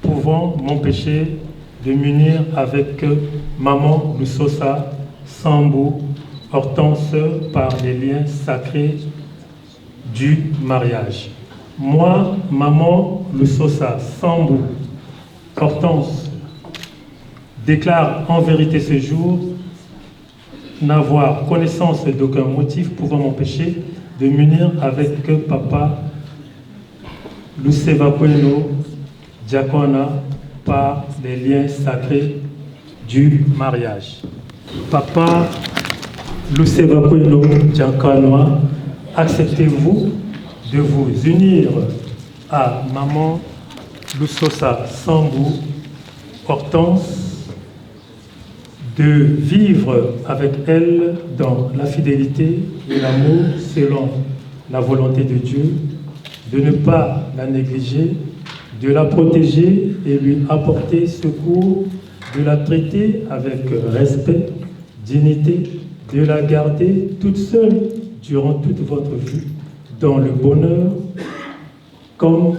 pouvant m'empêcher de m'unir avec maman Lusosa Sambou Hortense par les liens sacrés du mariage. Moi, maman Lusosa Sambou Hortense, déclare en vérité ce jour n'avoir connaissance d'aucun motif pouvant m'empêcher de m'unir avec papa Lucevaqueno Diakona par les liens sacrés du mariage. Papa Lucevaqueno Diakona, acceptez-vous de vous unir à maman Lusosa Sambou Hortense de vivre avec elle dans la fidélité et l'amour selon la volonté de Dieu, de ne pas la négliger, de la protéger et lui apporter secours, de la traiter avec respect, dignité, de la garder toute seule durant toute votre vie, dans le bonheur comme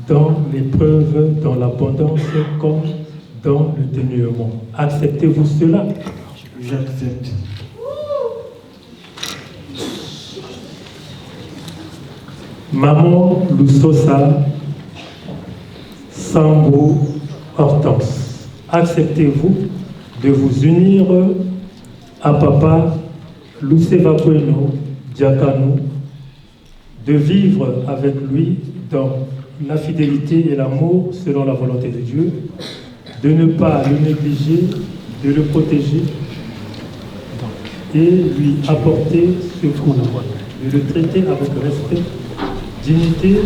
dans l'épreuve, dans l'abondance comme dans le dénuement. Acceptez-vous cela J'accepte. Maman Lusosa Sambo Hortense, acceptez-vous de vous unir à papa Lucevaqueno Diakanu, de vivre avec lui dans la fidélité et l'amour selon la volonté de Dieu, de ne pas le négliger, de le protéger et lui apporter secours, de le traiter avec respect, dignité,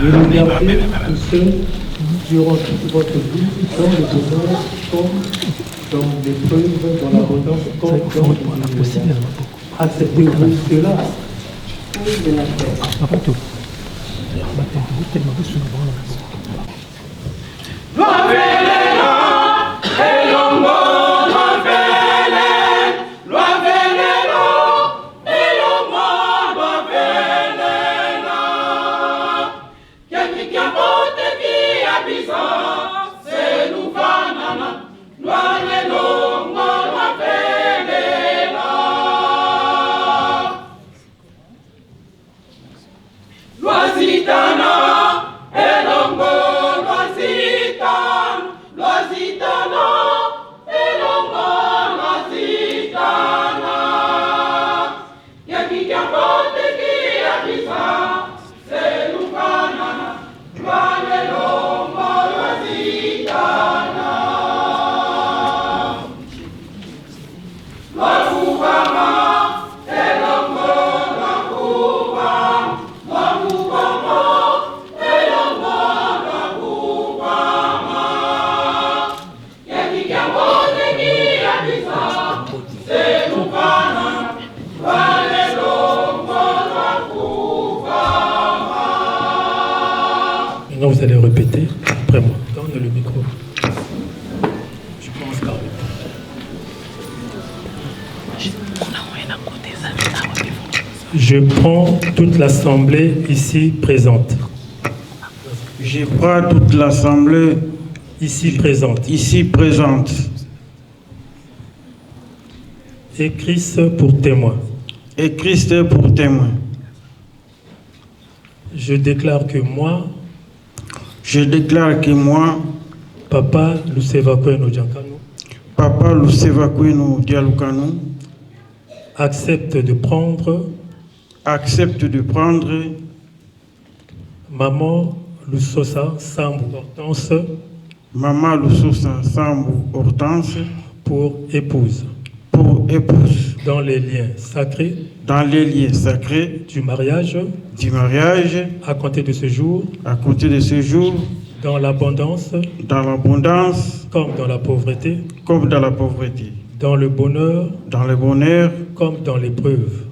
de le garder tout seul durant toute votre vie, dans le bonheur comme dans l'épreuve, dans l'abondance comme dans le dénuement. Acceptez-vous cela Oui, je l'accepte. Maintenant, vous allez répéter après moi. Donne le micro. Je commence par le. Je prends toute l'assemblée ici présente. Je prends toute l'assemblée Ici présente. ici présente. Et Christ pour témoin. Et Christ pour témoin. Je déclare que moi, Je déclare que moi, Papa Luceva Kweno Giancano, Papa Luceva Kweno Dialukano, accepte de prendre accepte de prendre Maman Lusosa Sambu Hortense Maman Lusosa Sambu Hortense pour épouse. Pour épouse. Dans les liens sacrés Dans les liens sacrés du mariage, du mariage, à compter de ce jour, à compter de ce jour, dans l'abondance, dans l'abondance, comme dans la pauvreté, comme dans la pauvreté, dans le bonheur, dans le bonheur, comme dans l'épreuve,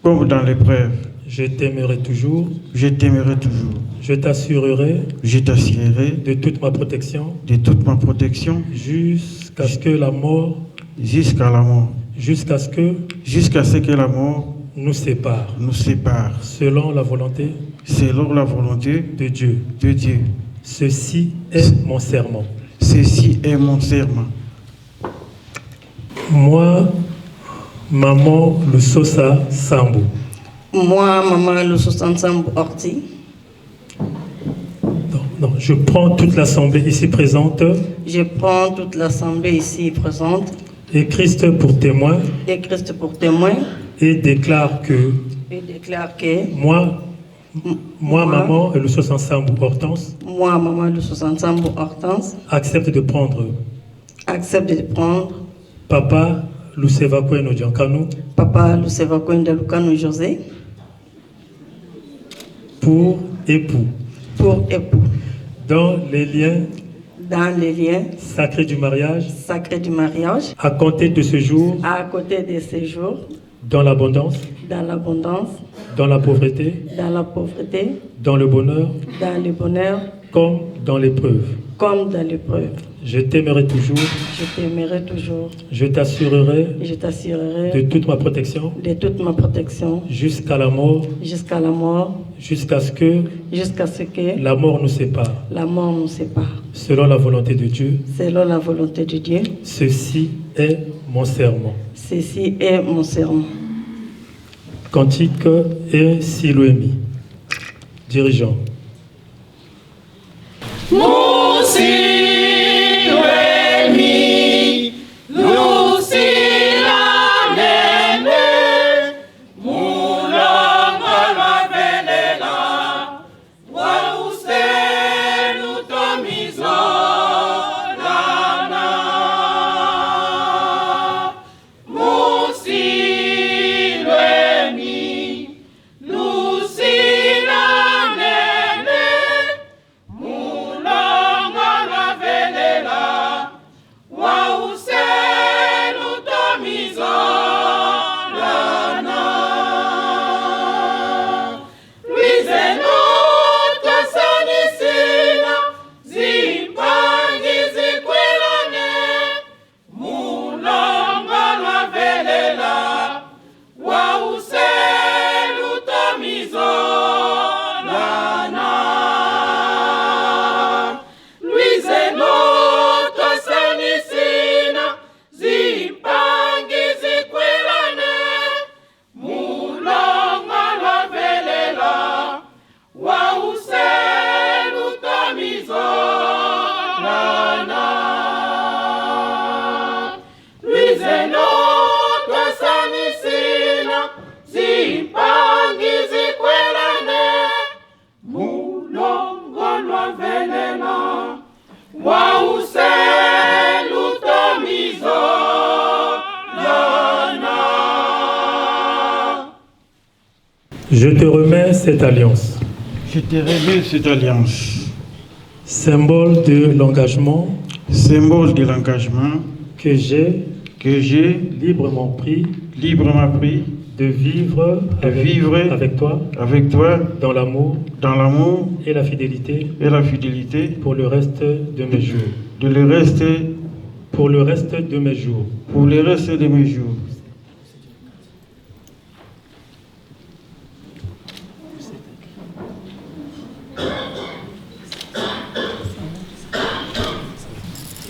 comme dans l'épreuve. Je t'aimerai toujours. Je t'aimerai toujours. Je t'assurerai. Je t'assurerai de toute ma protection. De toute ma protection. Jusqu'à ce que la mort. Jusqu'à la mort. Jusqu'à ce que. Jusqu'à ce que la mort nous sépare. Nous sépare. Selon la volonté. Selon la volonté de Dieu. De Dieu. Ceci est mon serment. Ceci est mon serment. Moi, maman Lusosa Sambu. Moi, maman Lusosa Sambu Orti. Non, non, je prends toute l'assemblée ici présente. Je prends toute l'assemblée ici présente. Et Christ pour témoin. Et Christ pour témoin. Et déclare que. Et déclare que. Moi, moi, maman Lusosa Sambu Hortense. Moi, maman Lusosa Sambu Hortense. Accepte de prendre. Accepte de prendre. Papa Luceva Kweno Giancano. Papa Luceva Kweno Lucano José. Pour époux. Pour époux. Dans les liens. Dans les liens. Sacrés du mariage. Sacrés du mariage. À compter de ce jour. À côté de ce jour. Dans l'abondance. Dans l'abondance. Dans la pauvreté. Dans la pauvreté. Dans le bonheur. Dans le bonheur. Comme dans l'épreuve. Comme dans l'épreuve. Je t'aimerai toujours. Je t'aimerai toujours. Je t'assurerai. Je t'assurerai. De toute ma protection. De toute ma protection. Jusqu'à la mort. Jusqu'à la mort. Jusqu'à ce que. Jusqu'à ce que. La mort nous sépare. La mort nous sépare. Selon la volonté de Dieu. Selon la volonté de Dieu. Ceci est mon serment. Ceci est mon serment. Cantique et Siloémie. Dirigeant. Je te remets cette alliance. Je te remets cette alliance. Symbole de l'engagement. Symbole de l'engagement. Que j'ai. Que j'ai. Librement pris. Librement pris. De vivre. De vivre. Avec toi. Avec toi. Dans l'amour. Dans l'amour. Et la fidélité. Et la fidélité. Pour le reste de mes jours. De le reste. Pour le reste de mes jours. Pour le reste de mes jours.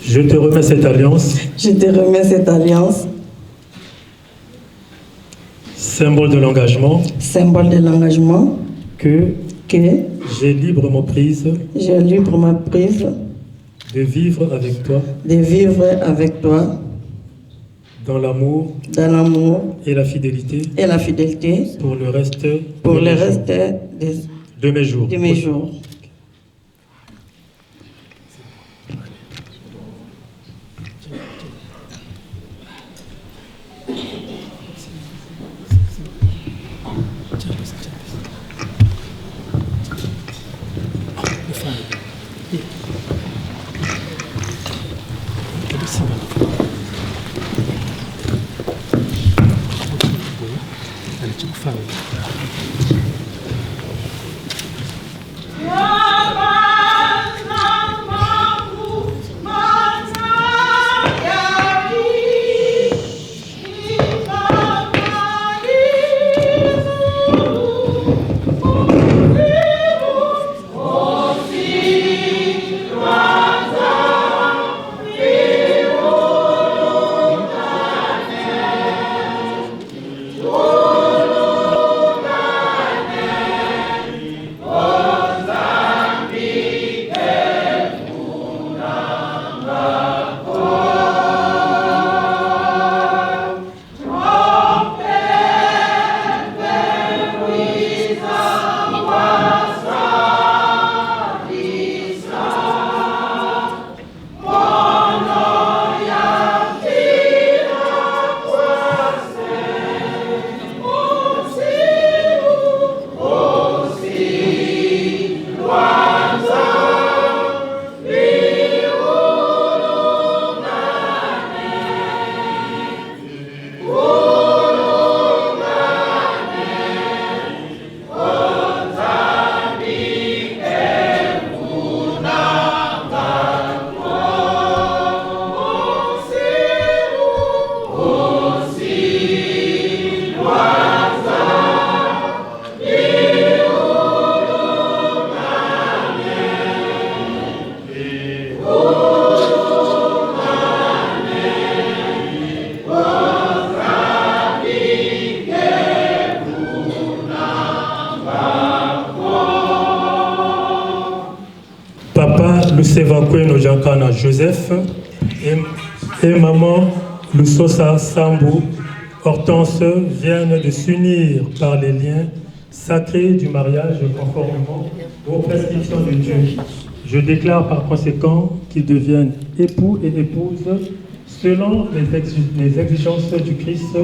Je te remets cette alliance. Je te remets cette alliance. Symbole de l'engagement. Symbole de l'engagement. Que. Que. J'ai librement prise. J'ai librement prise. De vivre avec toi. De vivre avec toi. Dans l'amour. Dans l'amour. Et la fidélité. Et la fidélité. Pour le reste. Pour de le mes reste jours. de, de mes jours. De mes jours. Papa Lusevakweno Jankana Joseph et, et maman Lusosa Sambu Hortense viennent de s'unir par les liens sacrés du mariage conformément aux prescriptions de Dieu. Je déclare par conséquent qu'ils deviennent époux et épouses selon les, les exigences du Christ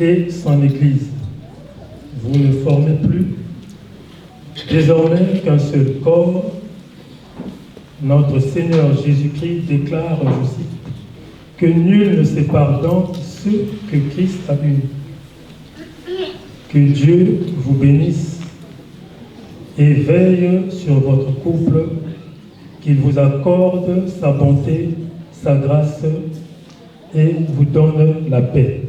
et son Église. Vous ne formez plus désormais qu'un seul corps. Notre Seigneur Jésus-Christ déclare, je cite, que nul ne sépare donc ceux que Christ a unis. Que Dieu vous bénisse et veille sur votre couple, qu'il vous accorde sa bonté, sa grâce et vous donne la paix.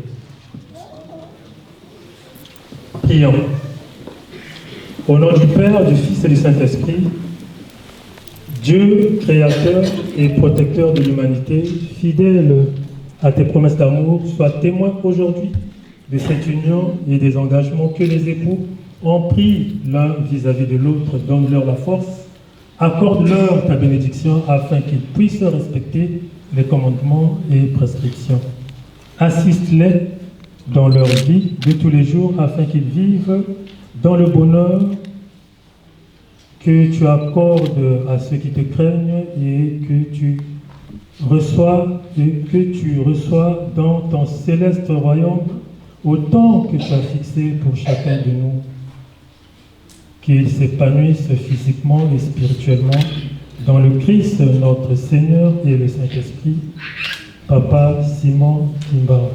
Prions. Au nom du Père, du Fils et du Saint-Esprit, Dieu, créateur et protecteur de l'humanité, fidèle à tes promesses d'amour, sois témoin aujourd'hui de cette union et des engagements que les époux ont pris l'un vis-à-vis de l'autre. Donne-leur la force, accorde-leur ta bénédiction afin qu'ils puissent respecter les commandements et prescriptions. Assiste-les dans leur vie de tous les jours afin qu'ils vivent dans le bonheur que tu accordes à ceux qui te craignent et que tu reçois et que tu reçois dans ton céleste royaume autant que tu as fixé pour chacun de nous, qu'il s'épanouisse physiquement et spirituellement dans le Christ notre Seigneur et le Saint-Esprit, Papa Simon Kimba.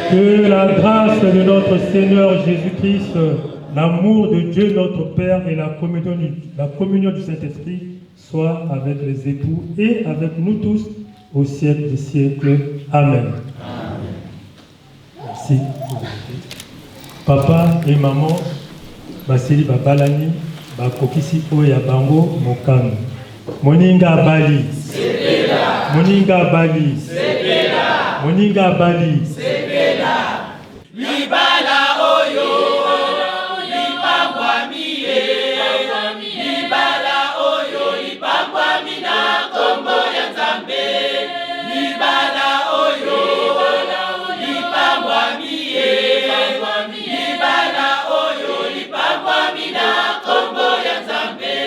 Que la grâce de notre Seigneur Jésus-Christ, l'amour de Dieu notre Père et la communion du Saint-Esprit soient avec les époux et avec nous tous au siècle des siècles. Amen. Merci. Papa et maman, basili babalani, bakokisi oyo ya bango mokano. Moninga abali. Moninga abali. Moninga abali. Libala oyo lipambwami ye, libala oyo lipambwami na nkombo ya Nzambe. Libala oyo lipambwami ye, libala oyo lipambwami na nkombo ya Nzambe.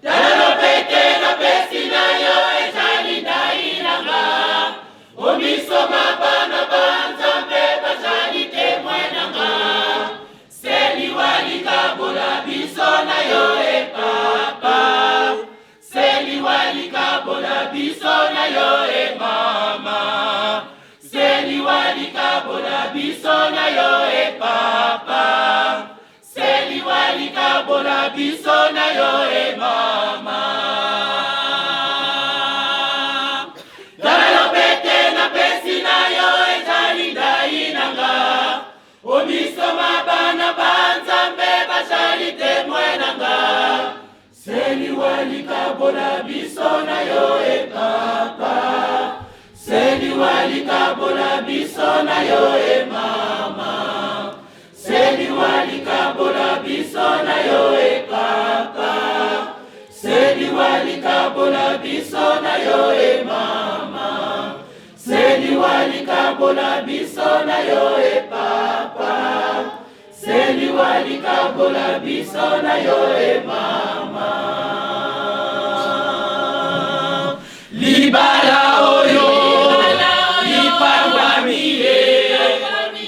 Tala lopete napesi na yo, ezali ndai na nga omiso ma bana ba Nzambe bazali témoin na nga. Se liwa likabola biso na yo e papa, se liwa likabola biso na yo e mama, se liwa likabola biso na yo e papa, se liwa likabola biso na yo e mama. Tala lopete napesi na yo, ezali ndai na nga omiso ma bana ba Nzambe bazali témoin na nga. Se liwa likabola biso na yo e papa, se liwa likabola biso na yo e mama, se liwa likabola biso na yo e papa, se liwa likabola biso na yo e mama, se liwa likabola biso na yo e papa, se liwa likabola biso na yo e mama. Libala oyo lipambwami ye,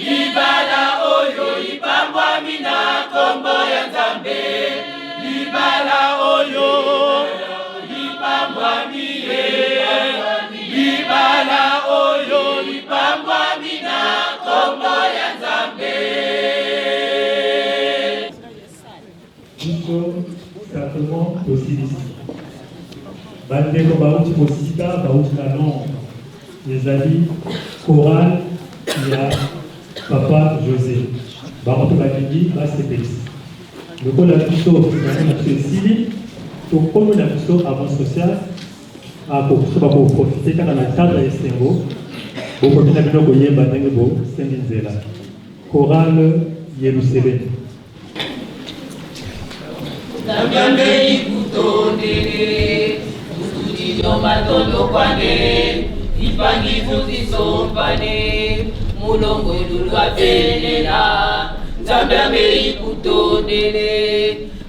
libala oyo lipambwami na nkombo ya Nzambe. Libala oyo lipambwami ye, libala oyo lipambwami na nkombo ya Nzambe. Biso sacrement tosilisi. Bandeko bauti mosika, bauti na Londres, ezali chorale ya papa José. Bango mpe balingi basepelisa lokola biso. Yango na biso esili, tokomi na biso avance sociale. Biso bakoprofiter kaka na cadre ya esengo, bokoki na bino koyeba ndenge bosengi nzela. Chorale Yerusalemi. Nzambe ikutondele kutudido matondo kwange ipangi kuzisompane mulongo lulwavelela. Nzambe ambe ikutondele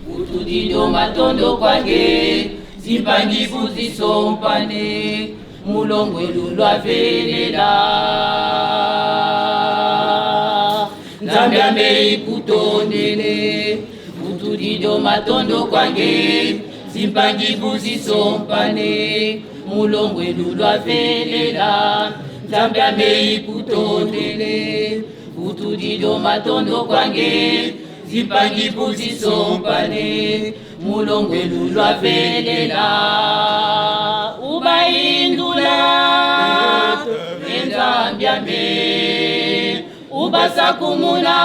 kutudido matondo kwange zipangi kuzisompane mulongo lulwavelela. Nzambe ambe ikutondele kutudido matondo kwange zimpangi buzisompane mulongo elulwavelela. Nzambe ambe ikutondele kutudido matondo kwange zimpangi buzisompane mulongo elulwavelela. Ubayindula enzambi ambe ubasakumuna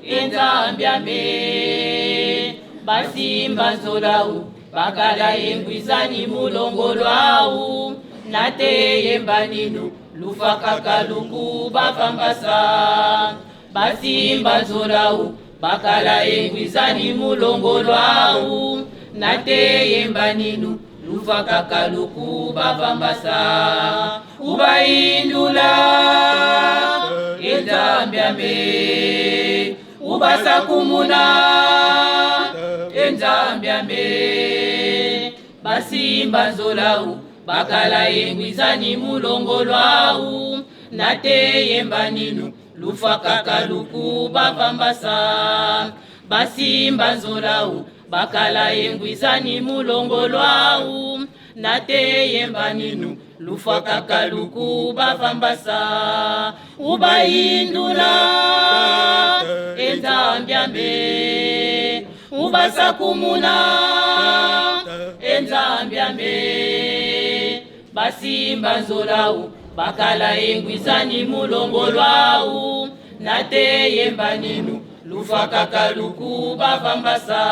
enzambi ambe basimba nzolau bakala yengwizani mulongo lwau nateyemba ninu lufakaka luku bafambasa basimba nzolau bakala yengwizani mulongo lwau nateyemba ninu lufakaka luku bafambasa ubayindula enzambi ambe ubasakumuna enzambi ambe basimba nzolau bakala yengwizani mulongo lwau nateyemba ninu lufakaka luku bafambasa basimba nzolau bakala yengwizani mulongo lwau. Nateyemba ninu lufa kaka luku bavambasa ubayindula enzambyambe ubasakumuna enzambyambe basimba nzolau bakala engwizani mulongo lwau nateyemba ninu lufa kaka luku bavambasa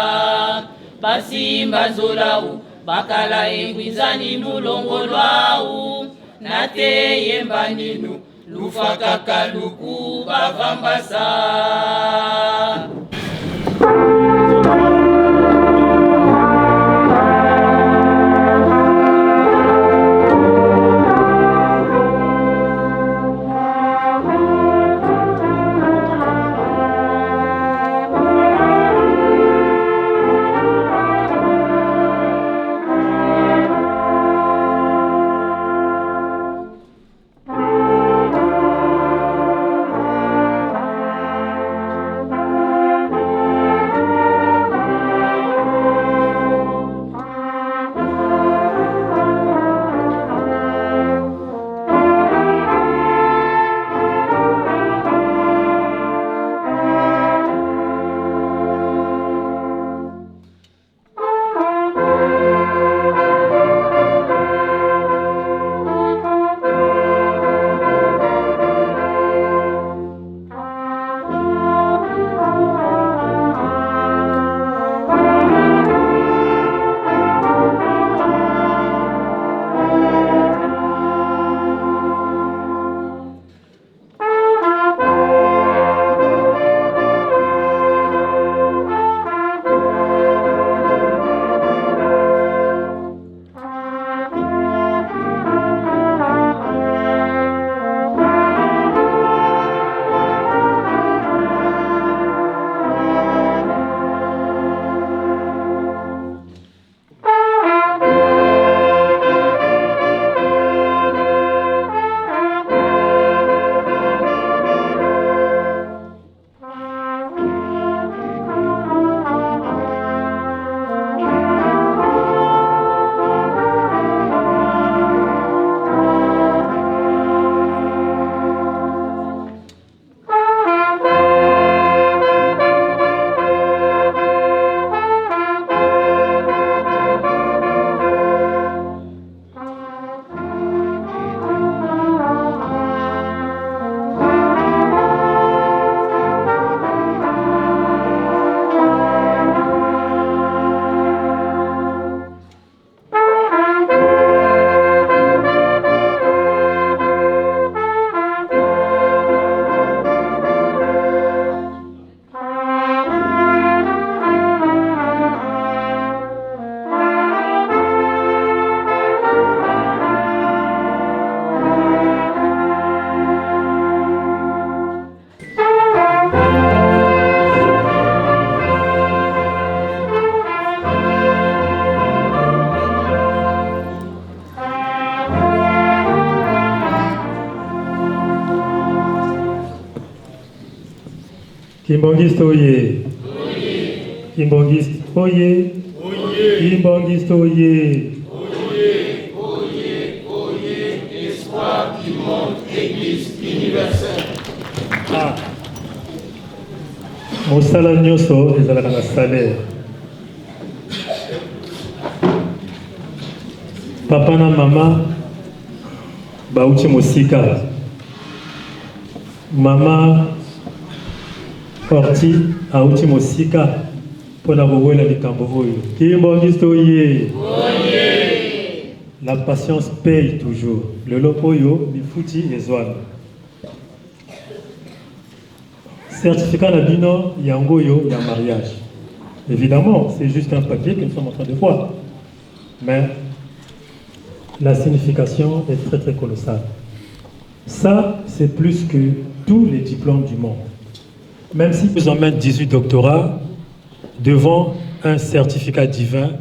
basimba nzolau bakala engwizani mulongo lwau nateyemba ninu lufa kaka luku bavambasa. Kimbangiste oye. Kimbangiste oye. Kimbangiste oye. Espoir du monde, Église universelle. Ah. Mosala nyonso ezalaka na salaire. Papa na mama bauti mosika. Mama Orti auti mosika mpo na kowela likambo oyo. Kimbangiste oye! La patience paye toujours. Lelo oyo lifuti ezwami. Certificat na bino yango oyo ya mariage. Évidemment, c'est juste un papier que nous sommes en train de voir. Mais la signification est très très colossale. Ça, c'est plus que tous les diplômes du monde. Même si vous emmène 18 doctorats, devant un certificat divin,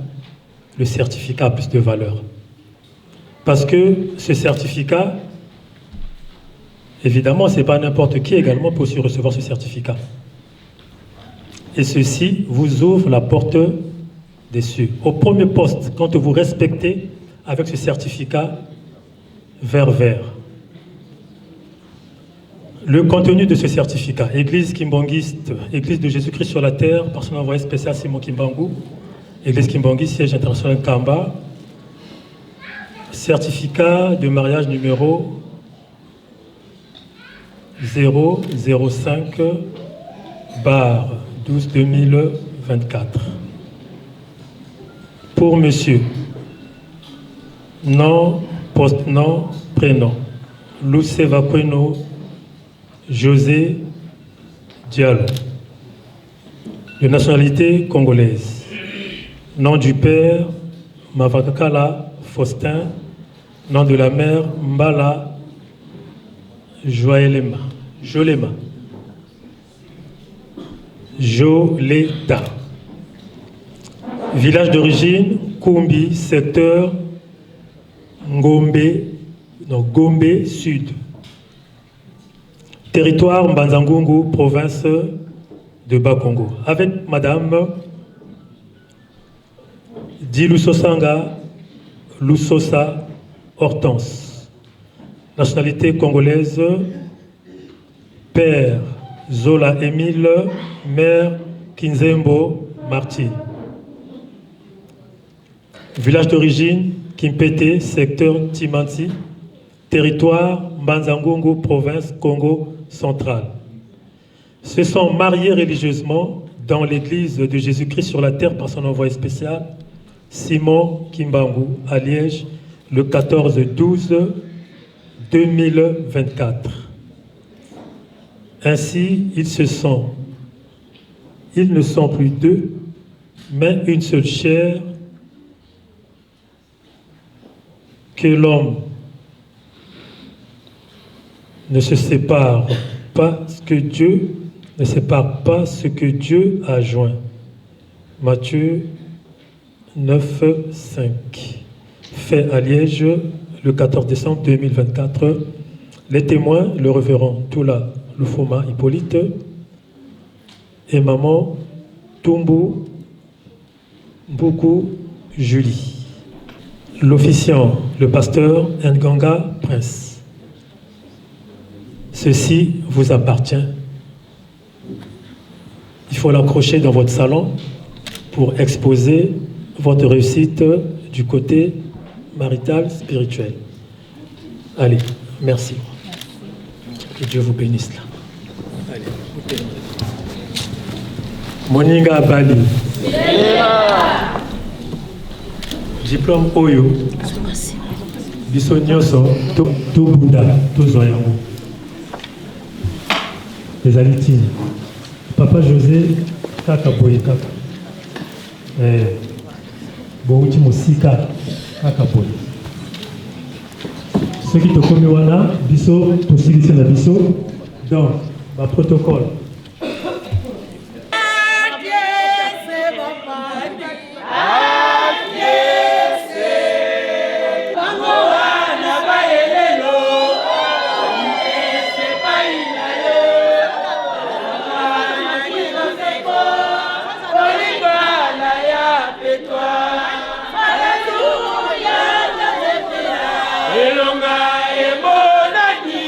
le certificat a plus de valeur. Parce que ce certificat, évidemment, ce n'est pas n'importe qui également peut aussi recevoir ce certificat. Et ceci vous ouvre la porte des cieux. Au premier poste, quand vous respectez avec ce certificat vert vert. Le contenu de ce certificat, Église kimbanguiste, Église de Jésus-Christ sur la terre, par son envoyé spécial Simon Kimbangu, Église kimbanguiste, siège international Kamba, certificat de mariage numéro 005 barre 12 2024. Pour monsieur, nom, post-nom, prénom, Luceva Kweno José Diallo, de nationalité congolaise. Nom du père, Mavakakala Faustin. Nom de la mère, Mbala Joelema. Jolema. Joleta. Village d'origine, Kumbi, secteur Ngombe, non, Gombe Sud. Territoire Mbanzangungu, province de Bakongo. Avec Madame Dilusosanga Lusosa Hortense. Nationalité congolaise, père Zola Émile, mère Kinzembo Martine. Village d'origine, Kimpete, secteur Timanti, territoire Mbanzangungu, province Congo central. Se sont mariés religieusement dans l'église de Jésus-Christ sur la terre par son envoyé spécial, Simon Kimbangu, à Liège, le 14-12-2024. Ainsi, ils se sont. Ils ne sont plus deux, mais une seule chair que l'homme ne se sépare pas ce que Dieu ne sépare pas ce que Dieu a joint. Matthieu 9, 5. Fait à Liège le 14 décembre 2024. Les témoins, le révérend Toula Lufoma Hippolyte et maman Tumbu Mbuku Julie. L'officiant, le pasteur Nganga Prince. Ceci vous appartient. Il faut l'accrocher dans votre salon pour exposer votre réussite du côté marital spirituel. Allez, merci. Que Dieu vous bénisse là. Allez, Moninga Bali. Diplôme Oyo. Biso nyonso tobunda tozwa yango. Ezali ntina. Papa José kaka boye kaka. Eh, bowuti mosika kaka boye. Soki tokomi wana biso tosilisi na biso donc ba protocole. Elonga emonani.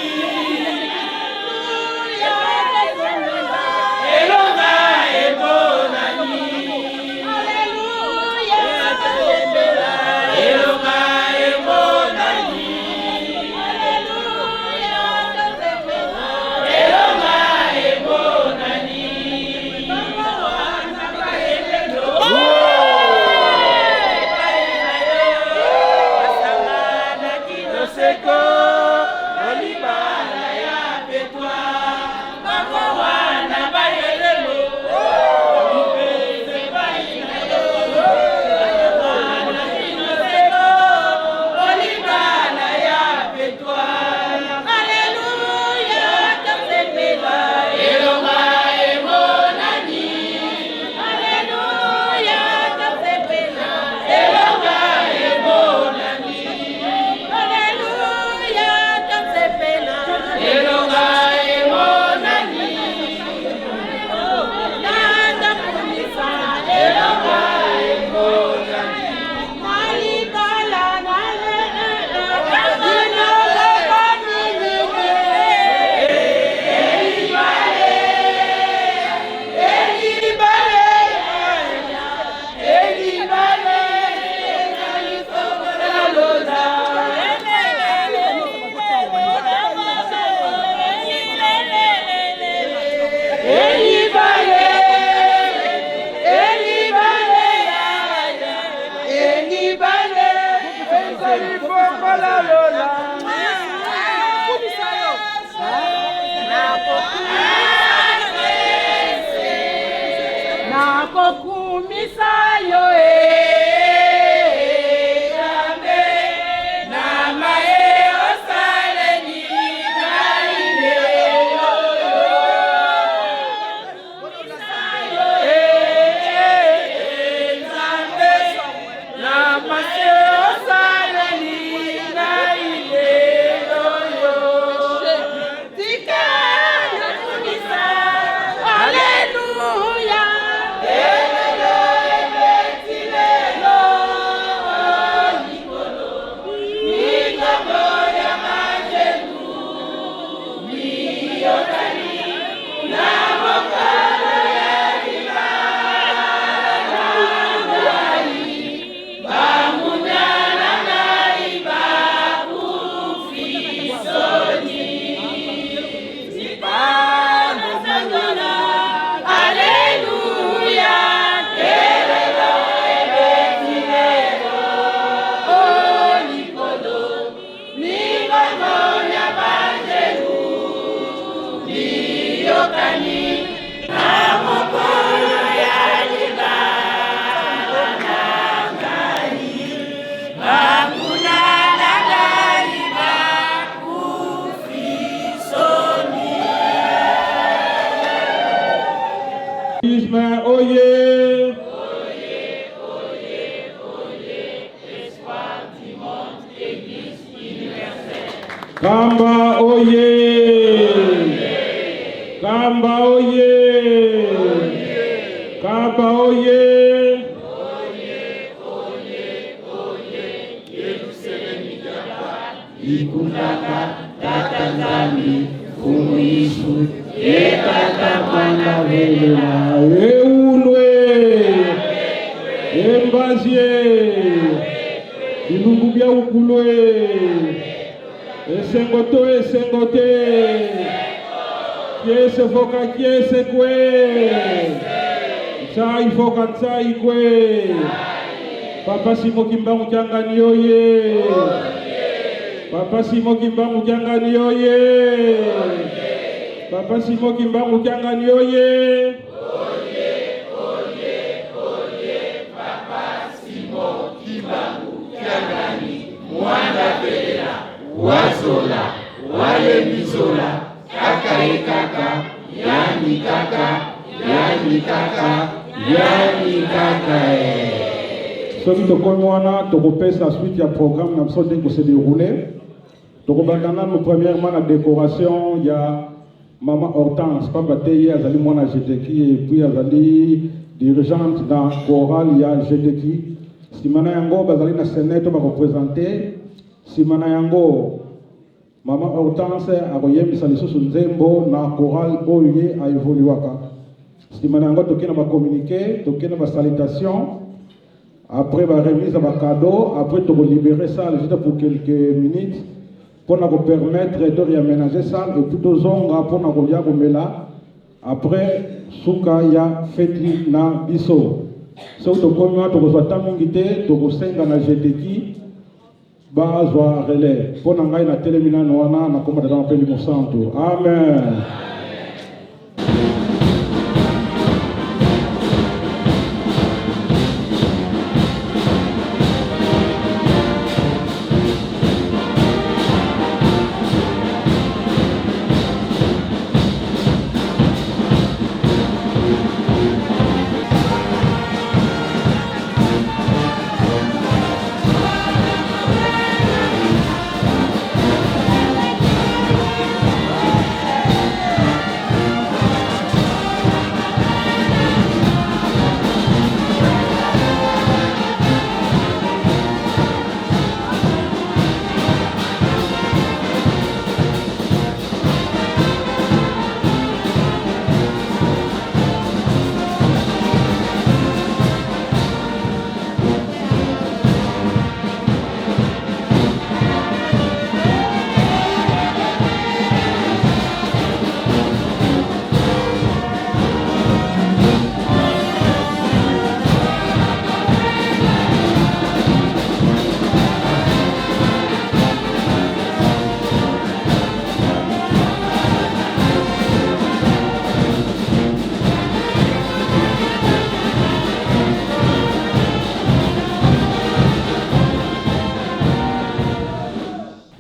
Lola lola. Nakokumisa yo e Nzambe na maye osaleli ngai lelo. Nzambe na maye osaleli ngai lelo yo. Tika nakumisa, Alleluia. Elelo ebeti lelo likolo, mingongo ya banjelu miyokani na mokolo ya libala na ngai, bamunya na ngai bakufi soni. Nasanzola, Alleluia, elelo ebeti lelo likolo, mingongo ya banjelu miyokani na mokolo ya libala na ngai, banguna na ngai bakufi soni. Isme oye! Kamba oye! Kamba oye! Kamba oye! Ikundaka tata Nzambi Mfumu Yesu ye tata mwana welela. Eulwe! Embazie! Bilumbu bya ukulwe! Esengo to esengo te! Kiese foka kiese kwe! Ntsai foka ntsai kwe! Papa Simo Kimbangu Kiangani oye! Papa Simo Kimbangu Kiangani oye! Papa Simo Kimbangu Kiangani oye! Wazola walemizola kaka ye kaka yani kaka yani kaka yani kaka e. Soki tokomi wana, tokopesa suite ya programme na biso ndenge kose déroule. Tokobanda nanu premièrement na décoration ya mama Hortense, pamba te ye azali mwana GTK et puis azali dirigeante na chorale ya GTK. Nsima na yango bazali na scénette oyo bakoprésente. Nsima na yango mama Hortense akoyembisa lisusu nzembo na chorale oyo ye aévoluaka. Nsima na yango tokei na bacommuniqué, tokei na basalutation, après baremise ya bacadeau, après tokolibérer salle juste pour quelques minutes mpona kopermettre to réaménager salle et puis tozonga mpona kolia, komela, après suka ya feti na biso. Soki tokomi wana, tokozwa ta mingi te, tokosenga na GTK bazwa relais. Mpo na ngai natelemi nano wana, nakoma tata mapeli mosantu. Amen.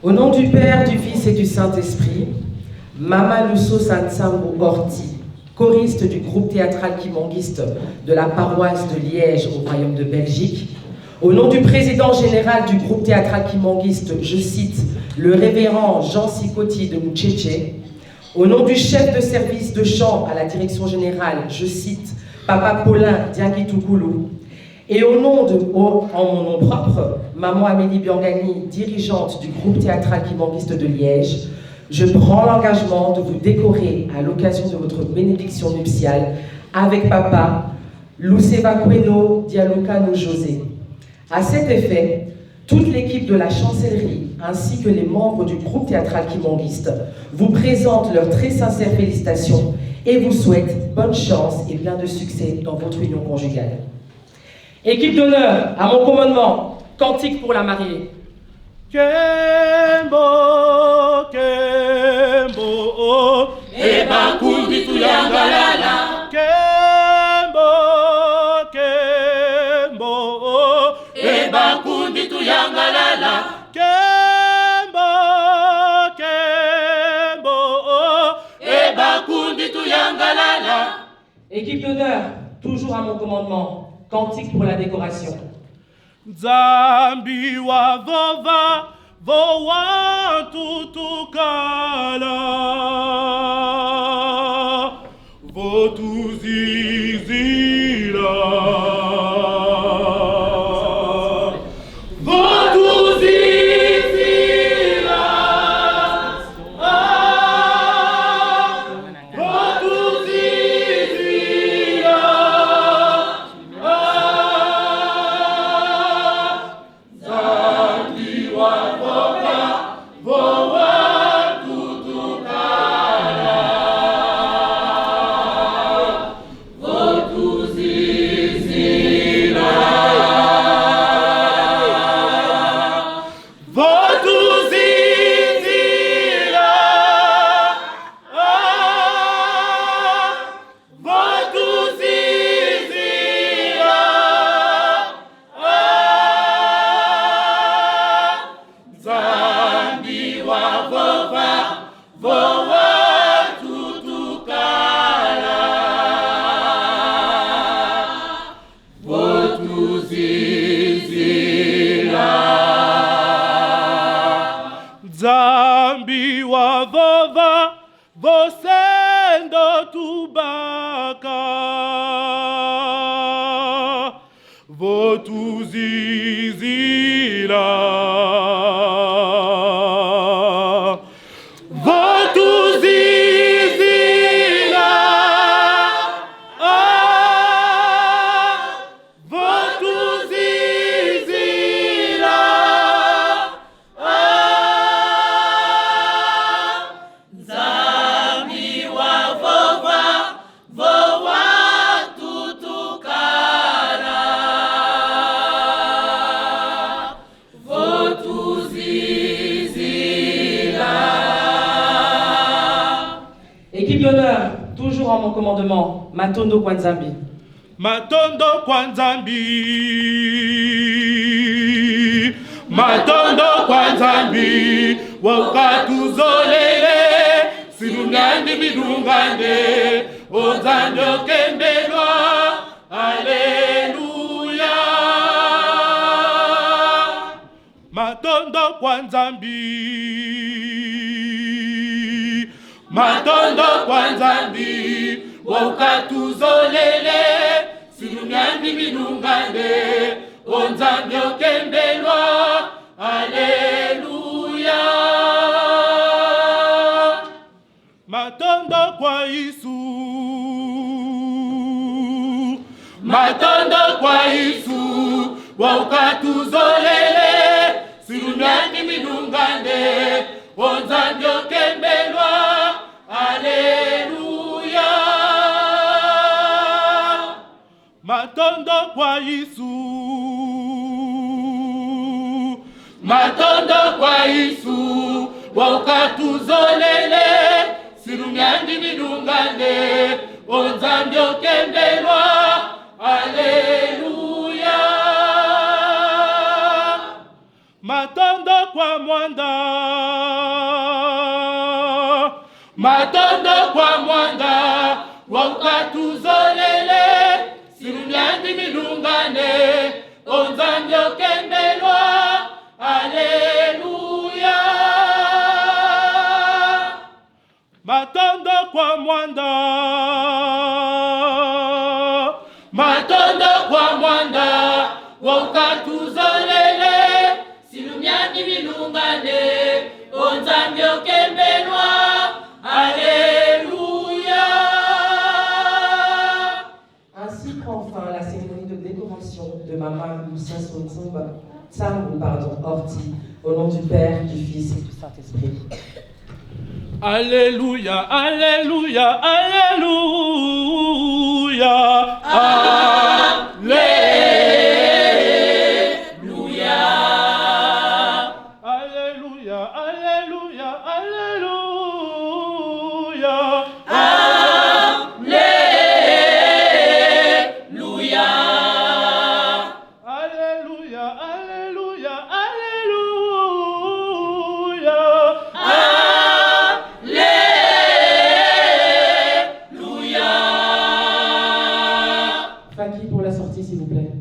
Au nom du Père, du Fils et du Saint-Esprit, Mama Lusso Sansambo Orti, choriste du groupe théâtral kimbanguiste de la paroisse de Liège au Royaume de Belgique, au nom du président général du groupe théâtral kimbanguiste, je cite le révérend Jean Sicoti de Mouchéché, au nom du chef de service de chant à la direction générale, je cite Papa Paulin Diangitukulu, et au nom de, en mon nom propre, Maman Amélie Biangani, dirigeante du groupe théâtral kimbanguiste de Liège, je prends l'engagement de vous décorer à l'occasion de votre bénédiction nuptiale avec papa Luceva Kweno Dialukano José. À cet effet, toute l'équipe de la chancellerie ainsi que les membres du groupe théâtral kimbanguiste vous présentent leurs très sincères félicitations et vous souhaitent bonne chance et plein de succès dans votre union conjugale. Équipe d'honneur, à mon commandement, cantique pour la mariée. Kembo, kembo, ebakundi tuyangalala. Kembo, kembo, ebakundi tuyangalala. Kembo, kembo, ebakundi tuyangalala. Équipe d'honneur, toujours à mon commandement, cantique pour la décoration. Nzambi wa vova vowa tutukala votuzizila votuzizila ah votuzizila ah Nzambi wa vova vowa tutukala votuzizila votuzizila ah votuzizila ah Nzambi wa vova vowa tutukala votuzizila Nzambi wa vova vosendo tubaka votuzizila votuzizila ah votuzizila ah Nzambi wa vova vowa tutukala votuzizila. Équipe d'honneur, toujours en mon commandement, Matondo Kwanzambi. Matondo kwa Nzambi, Matondo kwa Nzambi, wakatuzolele silungandi midungande, onzambi okembelwa, aleluya. Matondo kwa Nzambi, Matondo kwa Nzambi, wakatuzolele silungandi midungande, onzambi okembelwa, aleluya. Matondo kwa Yesu, Matondo kwa Yesu, wakatuzolele silungandi midungande, onzambi okembelwa, aleluya. Matondo kwa Yesu, Matondo kwa Yesu, wakatuzolele silungandi midungande, onzambi okembelwa, aleluya. Matondo kwa mwanda. Matondo kwa mwanda. Waukatuzolele. Silumyandi milungane. Onzambi okembelwa. Aleluya. Matondo kwa mwanda. Matondo kwa mwanda. Waukatuzolele. Silumyandi milungane. Onzambi okembelwa. Alléluia. Ainsi prend fin la cérémonie de décoration de Mama Lucia Sonzumba, Tsambu, pardon, Orti, au nom du Père, du Fils et du Saint-Esprit. Alléluia, Alléluia, Alléluia. Alléluia. Alléluia, Alléluia, Alléluia. Alléluia. Alléluia, Alléluia, Alléluia. Alléluia. Faki pour la sortie, s'il vous plaît.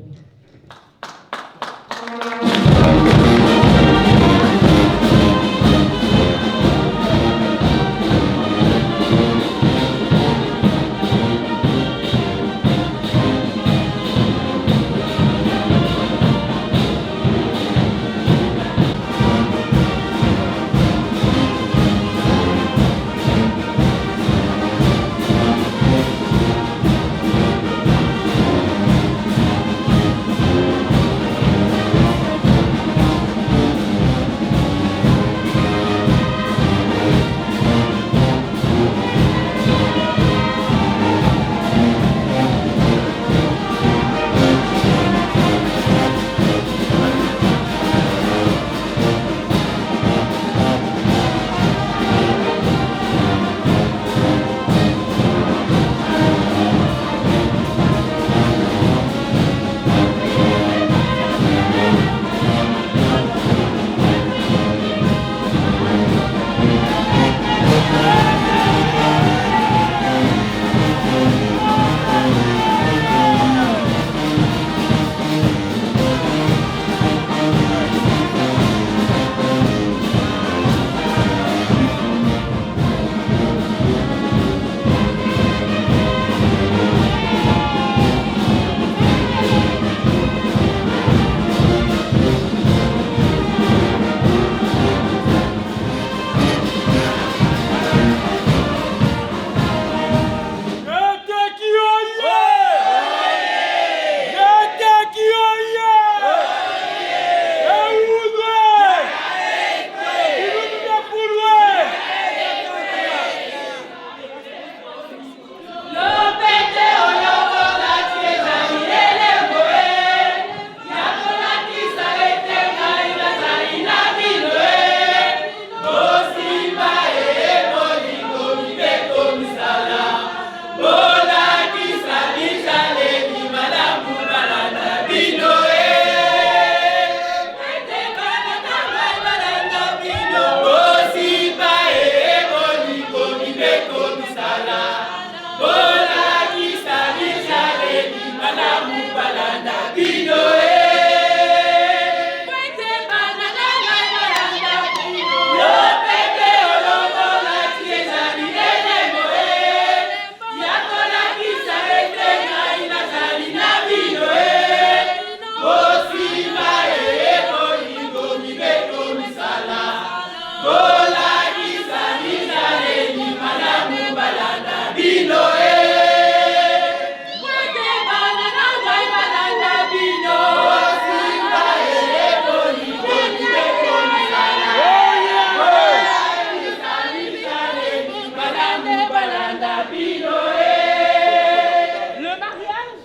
Le mariage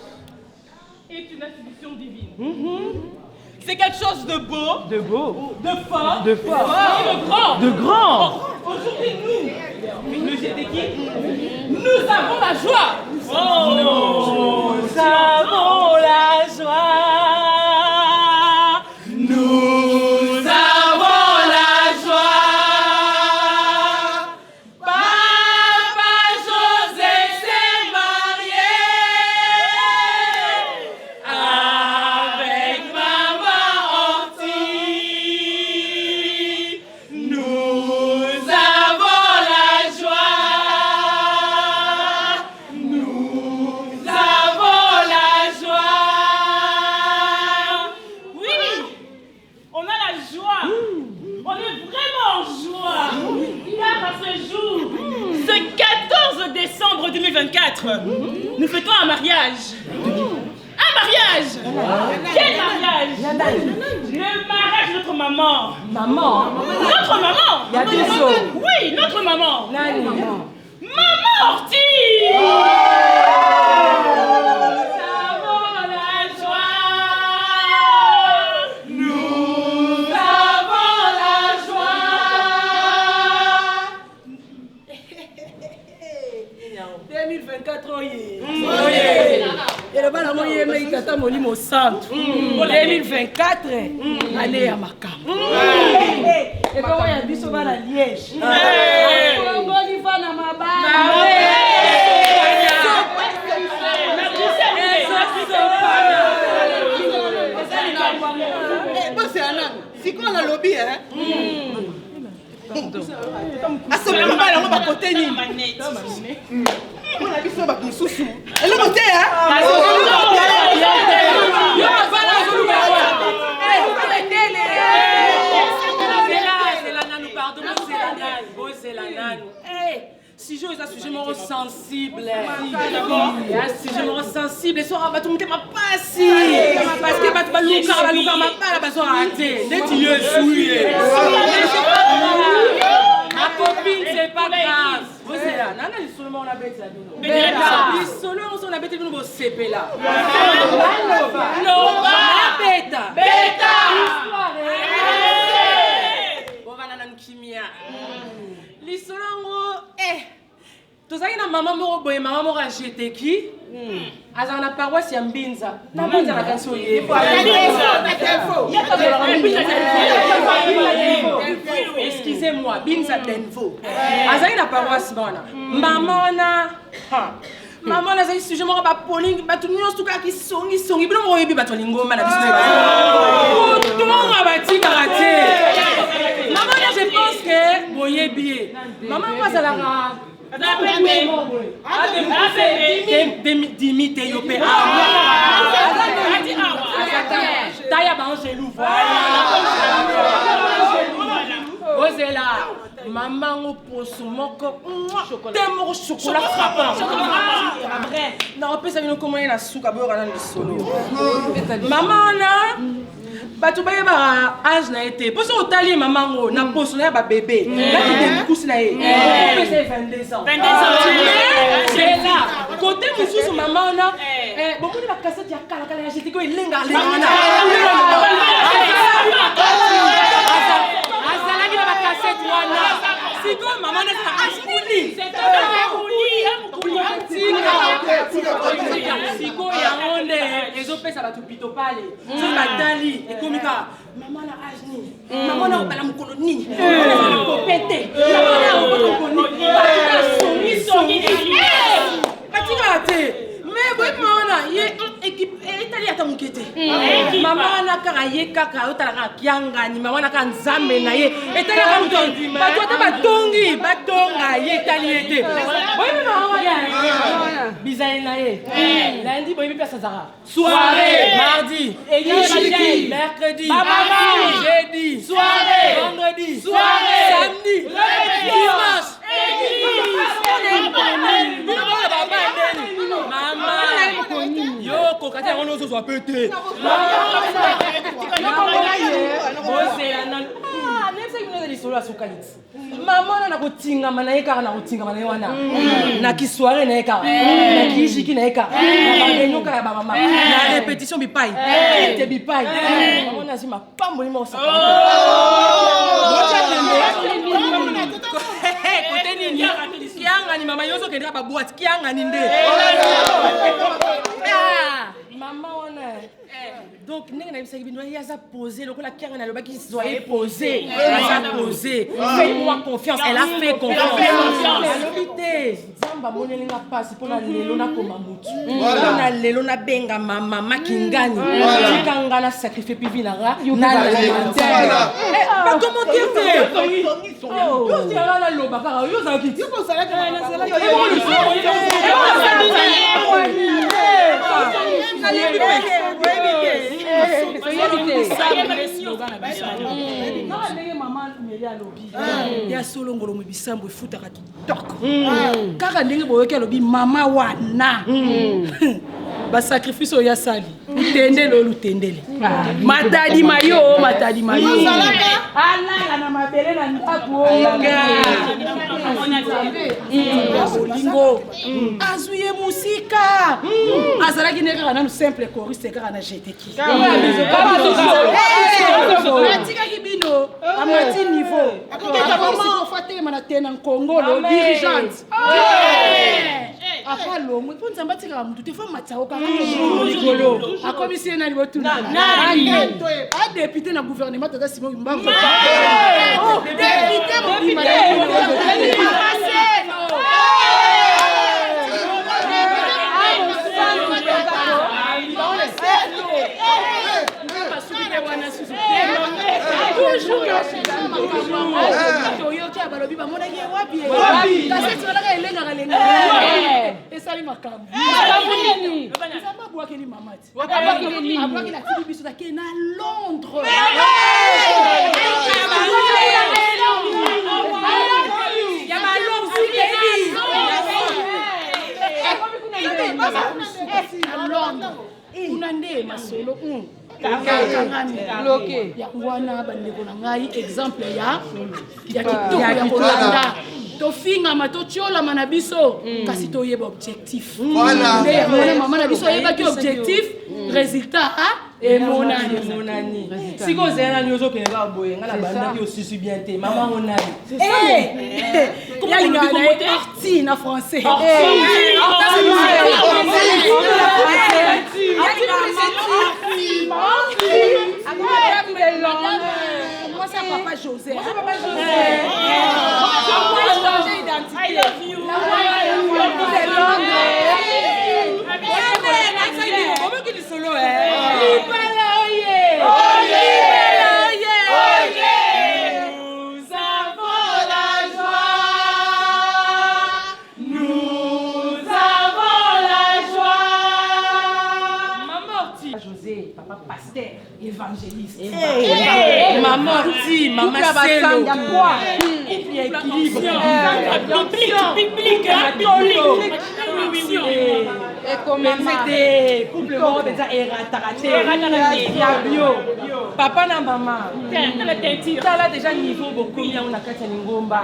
est une institution divine. C'est quelque chose de beau, De beau. de fort, De fort. et de grand. De grand. Aujourd'hui, nous, le GTK, nous avons la joie. Nous avons la joie. Nous avons joie. On est vraiment en joie. Car à ce jour, ce 14 décembre 2024, nous fêtons un mariage. Un mariage. Quel mariage? Le mariage de notre maman. Maman. Notre maman. Ya biso. Oui, notre maman. Nani? Maman Orti. Nous avons la joie. Nous avons la joie. 2024 oye eloba nango ye mei tata molimo santu 2024 ane ya makambo ebongo ya biso bana liege afongoli va na mabala. Bosela nanu sikoyo nalobi asomi mobali yango bakote nini mpona biso bato mosusu eloko te. Zela nanu, pardon, bozela nanu, bozela nanu. Sujet oyo eza sujet moko sensible, ya sujet moko sensible esoka bato motema pasi, parce que bato balukaka balukaka mabala, bazwaka te neti Yesu ye. Ma copine, c'est pas grave. Bozela nana, lisolo moko nabetela bino, lisolo yango so nabeteli bino bosepela. Loba, nabeta histoire, bovanda nanu kimia. Lisolo yango, tozalaki na mama moko boye, mama moko ajeteki, azalaka na paroisse ya Mbinza. Na Mbinza, na kanisi oyebi, excusez-moi, Binza Denvo. Azalaki na paroisse wana. Mama wana, mama wana azalaki sujet moko bapolingi bato nyonso kaka kisongisongi. Bino moko oyebi bato ya lingomba na biso, kotonga batikaka te. Mama wana, je pense que boyebi ye. Mama yango azalaka dimi te, yo mpe taya baangelu. Ozela mama yango, poso moko te, moko chocolat frappant. Na opesa bino komona ye na suka. Boyoka nanu lisolo. Mama wana, bato bayebaka age na ye te, mpo soki otali ye, mama yango, na poso na ye babebe nakende mikusi na ye, okopesa ye 22 ans. Zela, kote mosusu, mama wana, bomoni bakasete ya kalakala ya jeteki oyo elengaka wana, azalaki na bakasete wana. Sikoyo mama wana eza na age nini? Sikoyo yango nde ezopesa bato pitopale. Soki batali, ekomi kaka mama na age nini, mama na obala mokolo nini, mama na kope te, mama na obala mokolo nini. Batika songisongi, batikaka te. Mais boyebi, mama wana ye etali ata moke te. Mama wana kaka ye kaka otalaka kiangani. Mama wana kaka nzambe na ye etalaka moto, bato ata batongi batonga ye, etali ye te. Boyebi mama wana, bizali na ye lundi, boyebi place azalaka: soirée mardi, mercredi, jeudi soirée, vendredi soirée, samedi, dimanche. Mama yo koka te, yango nozozwa pe te. Bozela nanu, nayebisaki bino eza lisolo ya sukali ti. Mama wana, na kotingama na ye kaka, na kotingama na ye wana, na kisoirée na ye kaka, na kiishiki na ye kaka, na baréunion kaka ya bamama, na répétition bipai kite bipai, mama wana azwi mapamboli moko sakana. Kote nini? Kiangani. Mama yo ozokendeka baboîte kiangani nde mama wana. Donc ndenge nayebisaki bino, ye aza posé lokola kiangani. Alobaki: "Soyez posé." Aza posé. "Fais-moi confiance." Elle a fait confiance. Alobi te: "Nzambe amoneli nga mpasi mpona lelo nakoma motu, mpona lelo nabengama mama Kingani. Tika nga na sacrifie pivi na nga na alimentaire." Bacommentaire te, yo tianga naloba kaka, yo ozalaki. Nalembi mpe. Kaka ndenge mama Meli alobi ya solo, ngolomo bisambo efutaka kitoko. Kaka ndenge boyoki alobi mama wana, basacrifice oyo asali, lutendele oyo, lutendele, matadi mayo, matadi mayo, alala na mabele na ndako oyo bolingo azwi ye mosika. Azalaki ne kaka nanu simple choriste kaka na GTK, atikaki bino, amati niveau, akomisi atelema na te na nkongolo dirigeante. Apa longwe mpo Nzambe atikaka motu te, fo matisa kaka likolo, akomisi ye nani? Botuna adéputé na gouvernement, tata Simon Kimbangu, député mobima. Toyoki ya balobi bamonaki ye wapi? Kaseti wanaka elengaka lengaka, esali makambo. Nzambe abwakeli mama ti, abwakeli, atiki biso, take na Londres. Na Londres kuna nde masolo kangami yango wana. Bandeko na ngai, exemple ya kitoko ya kolanda. Tofingama, totiolama na biso, kasi toyeba objectif. Nde yango wana mama na biso ayebaki objectif, résultat emonani. Sikoyo ozala nani? Ozokende kaka boye, ngai nabandaki osusu bien te. Mama ngo nani? Yalingaka na ye Orti na français. Mwasi ya papa José. Papa José. Changer identité. I love you. Boboki lisolo libala oye, libala oye. Nous avons la joie, nous avons la joie. Maman Orti, José, papa pasteur, évangéliste. Maman Orti, maman Selo, couple ya équilibre. Biblique, biblique, oui. Penza te couple moko mpenza erataka te ya bio, papa na mama. Tala déjà niveau bokomi yango na kati ya lingomba.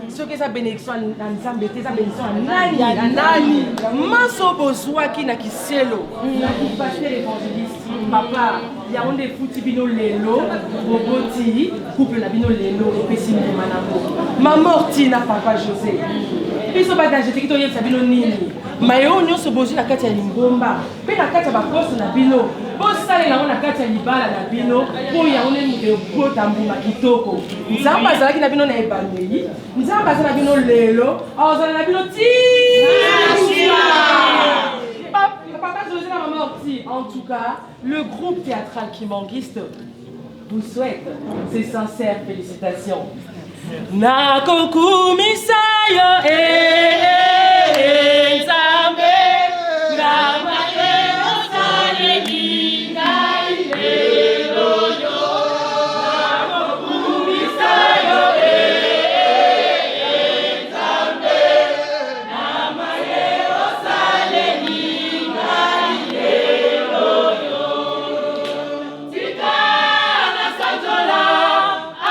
Soki eza bénédiction na Nzambe te, eza bénédiction ya nani? Ya nani? Maso bozwaki na kiselo na pasteur évangéliste papa, yango nde efuti bino lelo. Boboti couple na bino lelo epesi mbuma nango. Mama Orti na papa José, biso badageteki toyebisa bino nini? Maye oyo nyonso bozwi na kati ya lingomba mpe na kati ya baposte na bino, bosalela yango na kati ya libala na bino, mpo yango nde moto ebota mbuma kitoko. Nzambe azalaki na bino na ebandeli, Nzambe aza na bino lelo, azala na bino ti. Papa José na mama Orti, en tout cas, le groupe théâtral Kimbanguiste vous souhaite ses sincères félicitations. Nakokumisa yo e Nzambe na maye osaleli ngai lelo yo. Nakokumisa yo e Nzambe na maye osaleli ngai lelo yo. Tika na sanjola,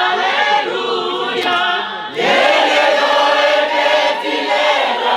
aleluya, lelelo ebeti lelo.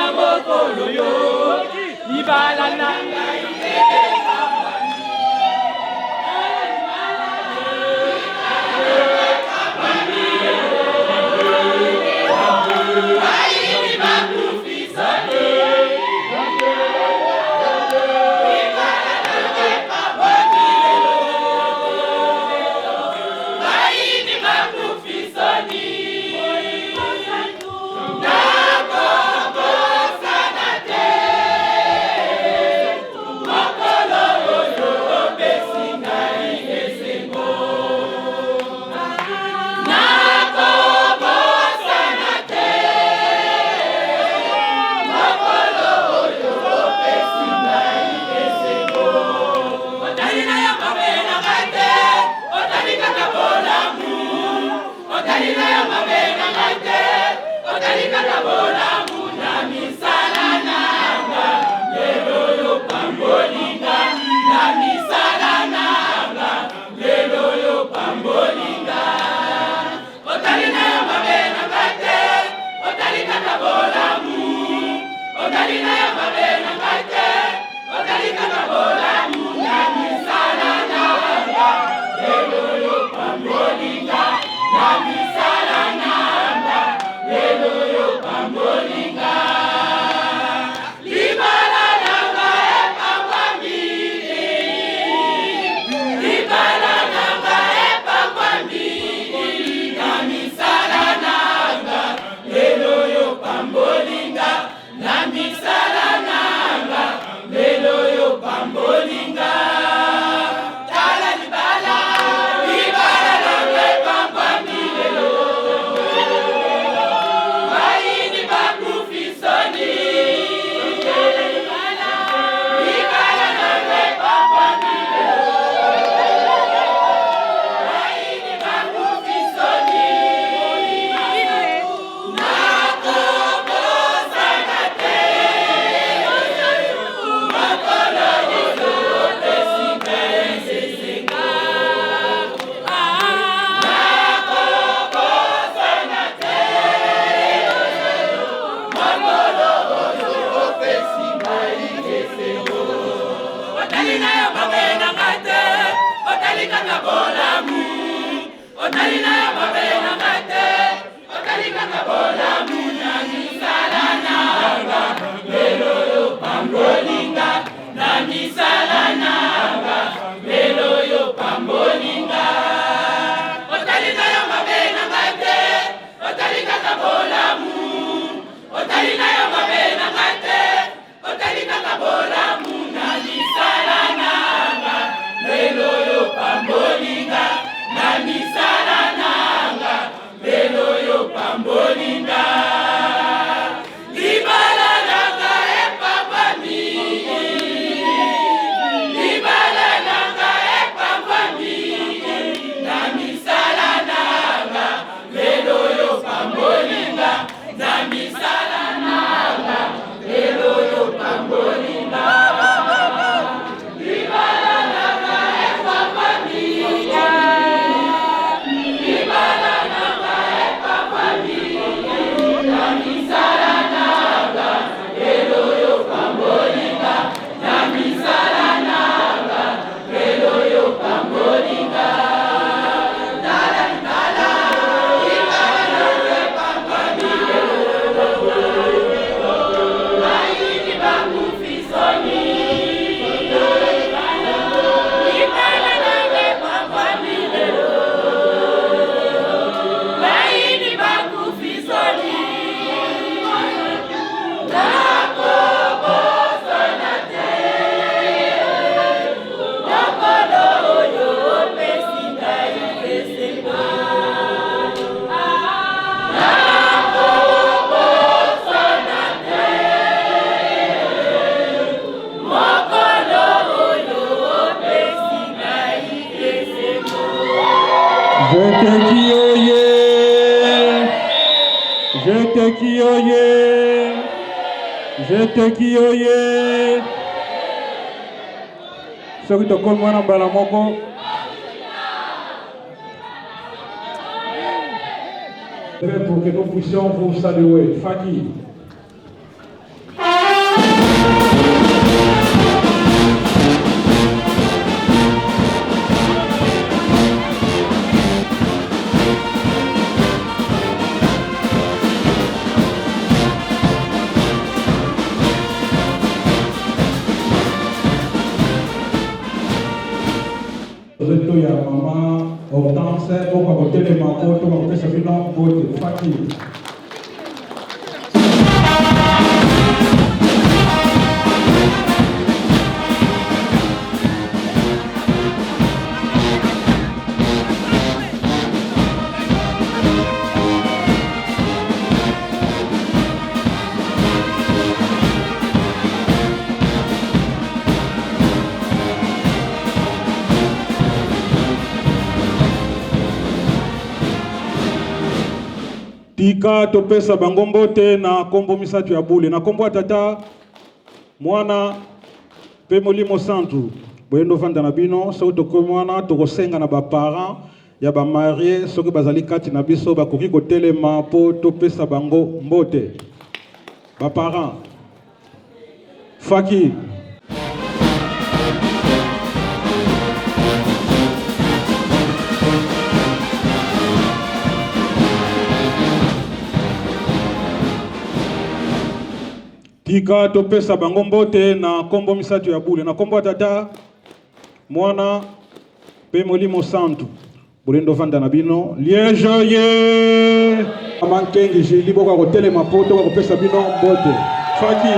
na mokolo yo libala na ngai. Jeteki oye! Soki tokomi wana mbala moko. Pour que nous puissions vous saluer. Faki. mama Hortense bokoka kotelema mpo tokoka kopesa bino mbote. Faki. Tika topesa bango mbote na nkombo misato ya bule, na nkombo ya Tata, Mwana mpe Molimo Santu. Boye ndovanda na bino. Soki tokomi wana, tokosenga na baparent ya ba marie soki bazali kati na biso bakoki kotelema mpo topesa bango mbote. Ba parents faki. Tika topesa bango mbote na nkombo misato ya bule, na nkombo ya Tata, Mwana mpe Molimo Santu. Bolendo vanda na bino Liège ye Mama Nkengi Julie boka kotelema mpo toka kopesa bino mbote. Faki.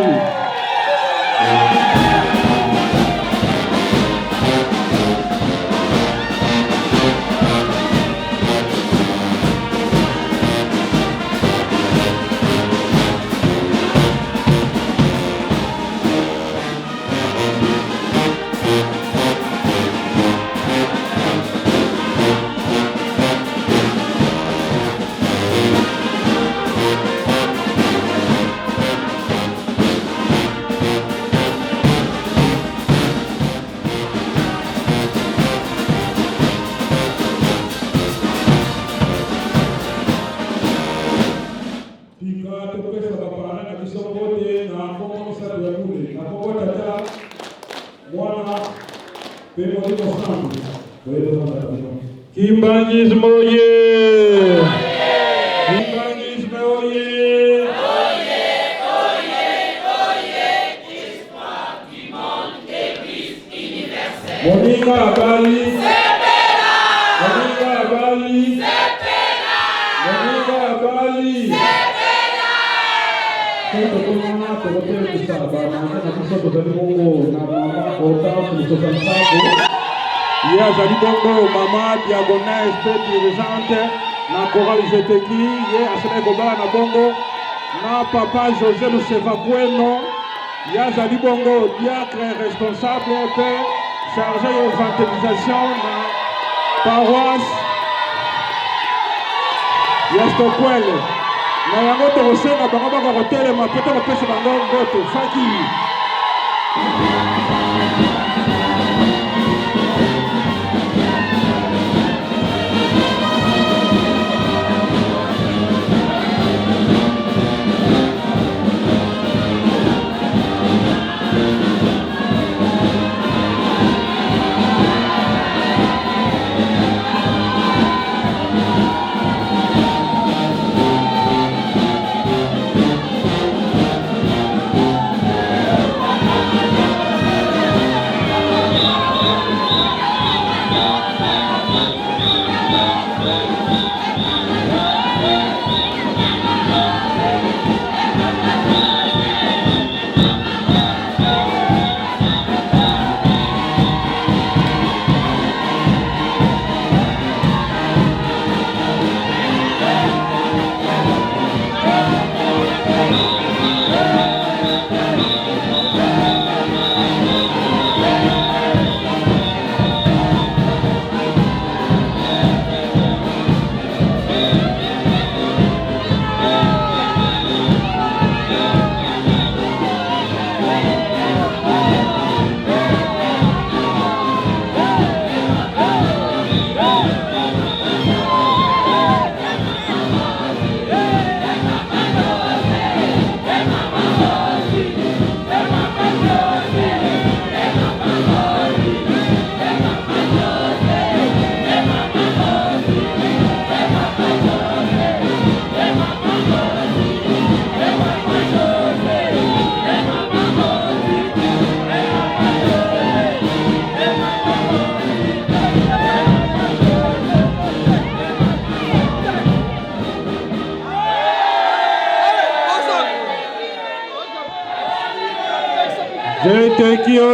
Tika topesa baparent na biso mbote na nkombo misato ya bule, na nkombo Tata, Mwana mpe Molimo Santu. Boye tozanga na bino. Kimbangisme oye! Kimbangisme oye! Moninga abali, moninga abali, moninga abali. Soki tokomona tokotelemisa bamama na biso, tozali bongo na mama Hortense Lusosa Nsambo, ye azali bongo mama diagonese mpe dirigeante na chorale Jeteki. Ye asalaki kobala na bongo na papa José Luseva Kweno, ye azali bongo diacre responsable mpe chargé ya evangelisation na paroisse ya Stokwele. Na yango tokosenga bango baka kotelema mpe tokopesa bango mbote. Faki.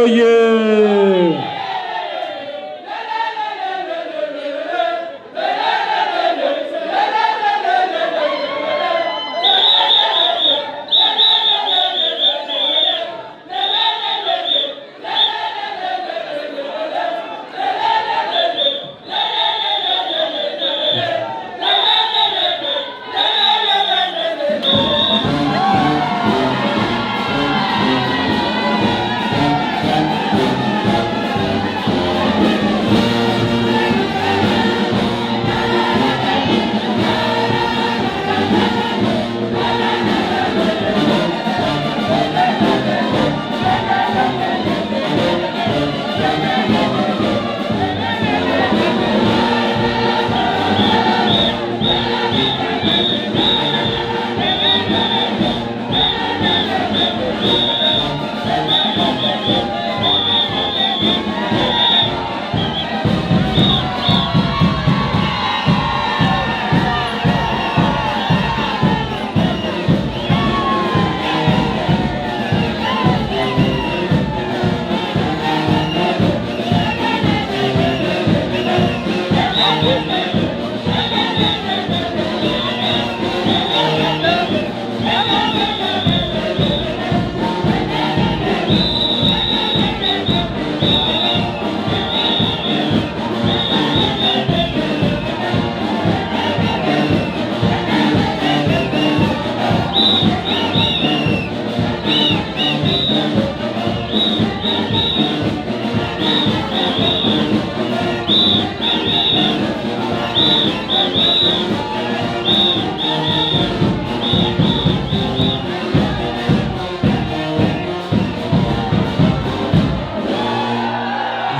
oye!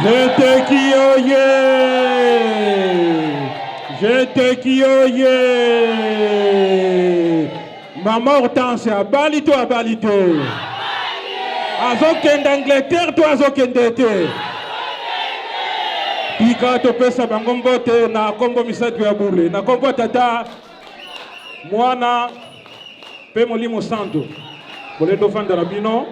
Jeteki oye! Jeteki oye! Mama Hortense abali to abali te? Azokende Angleterre to azokende te? Tika topesa bango mbote na kombo misato ya bule, na kombo ya Tata, Mwana mpe Molimo Santo. Bole tofanda na bino.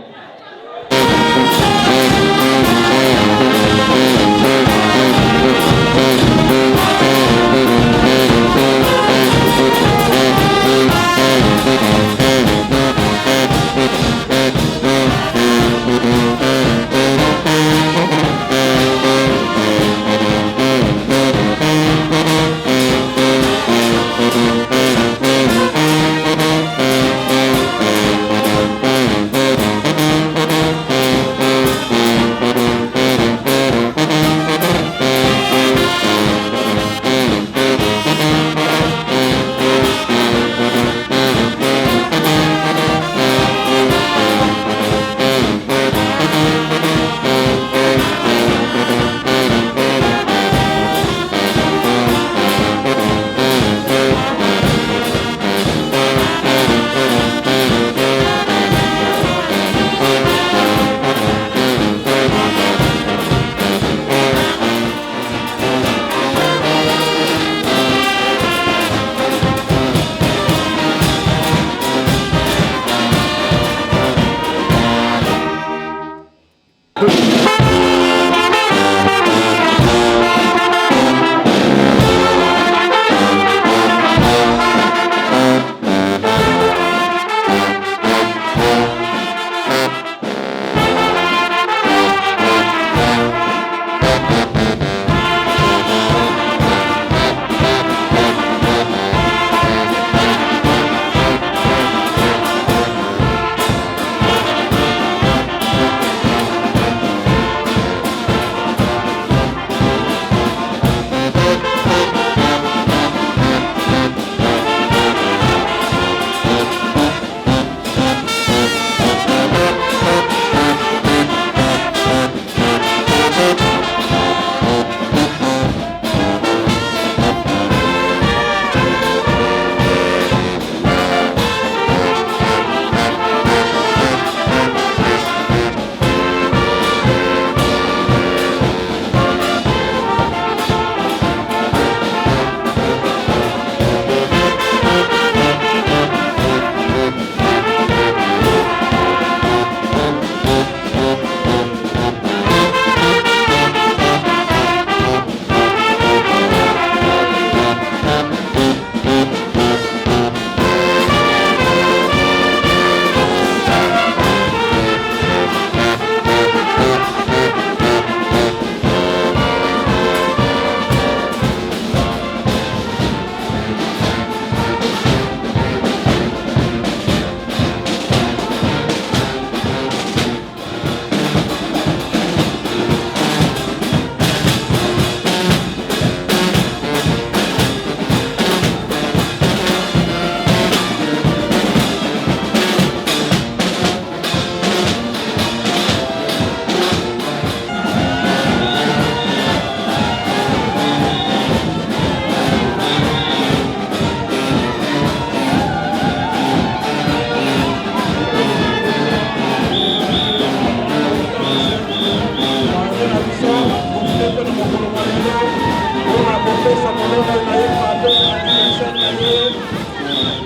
Kopesa molongo na ye kado na anniversaire na ye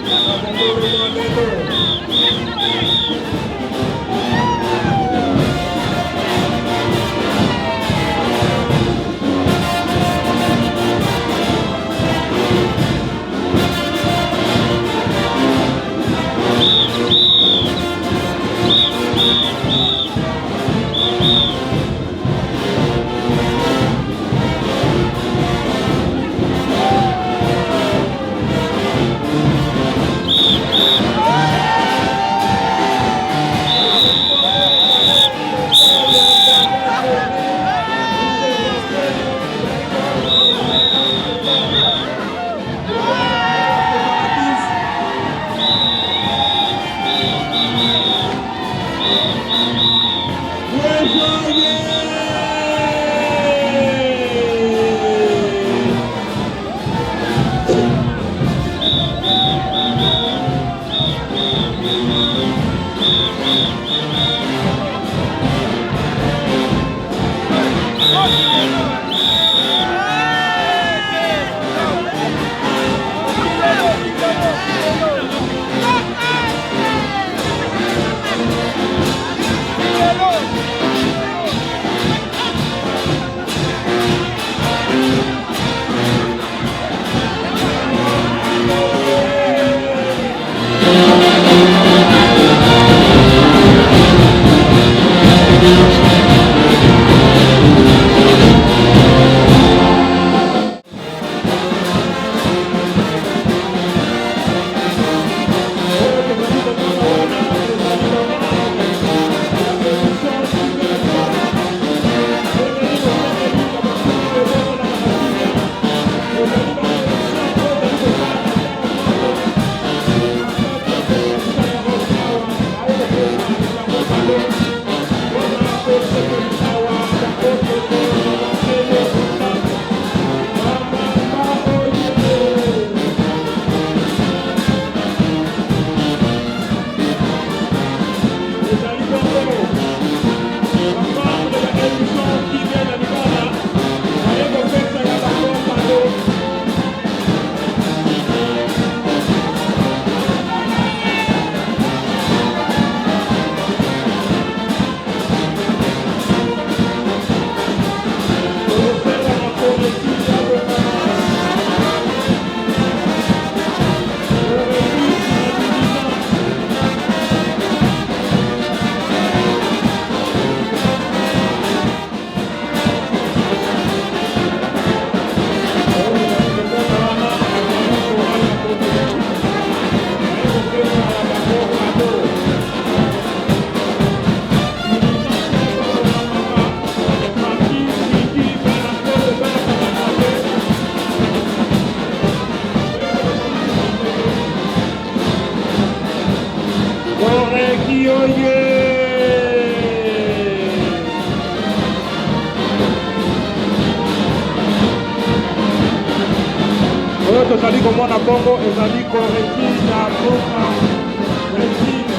na mokolo mwa lelo. Oyo tozali komona bongo ezali koreki ya mboka Belgique.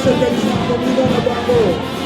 kosepelisa moninga na bango.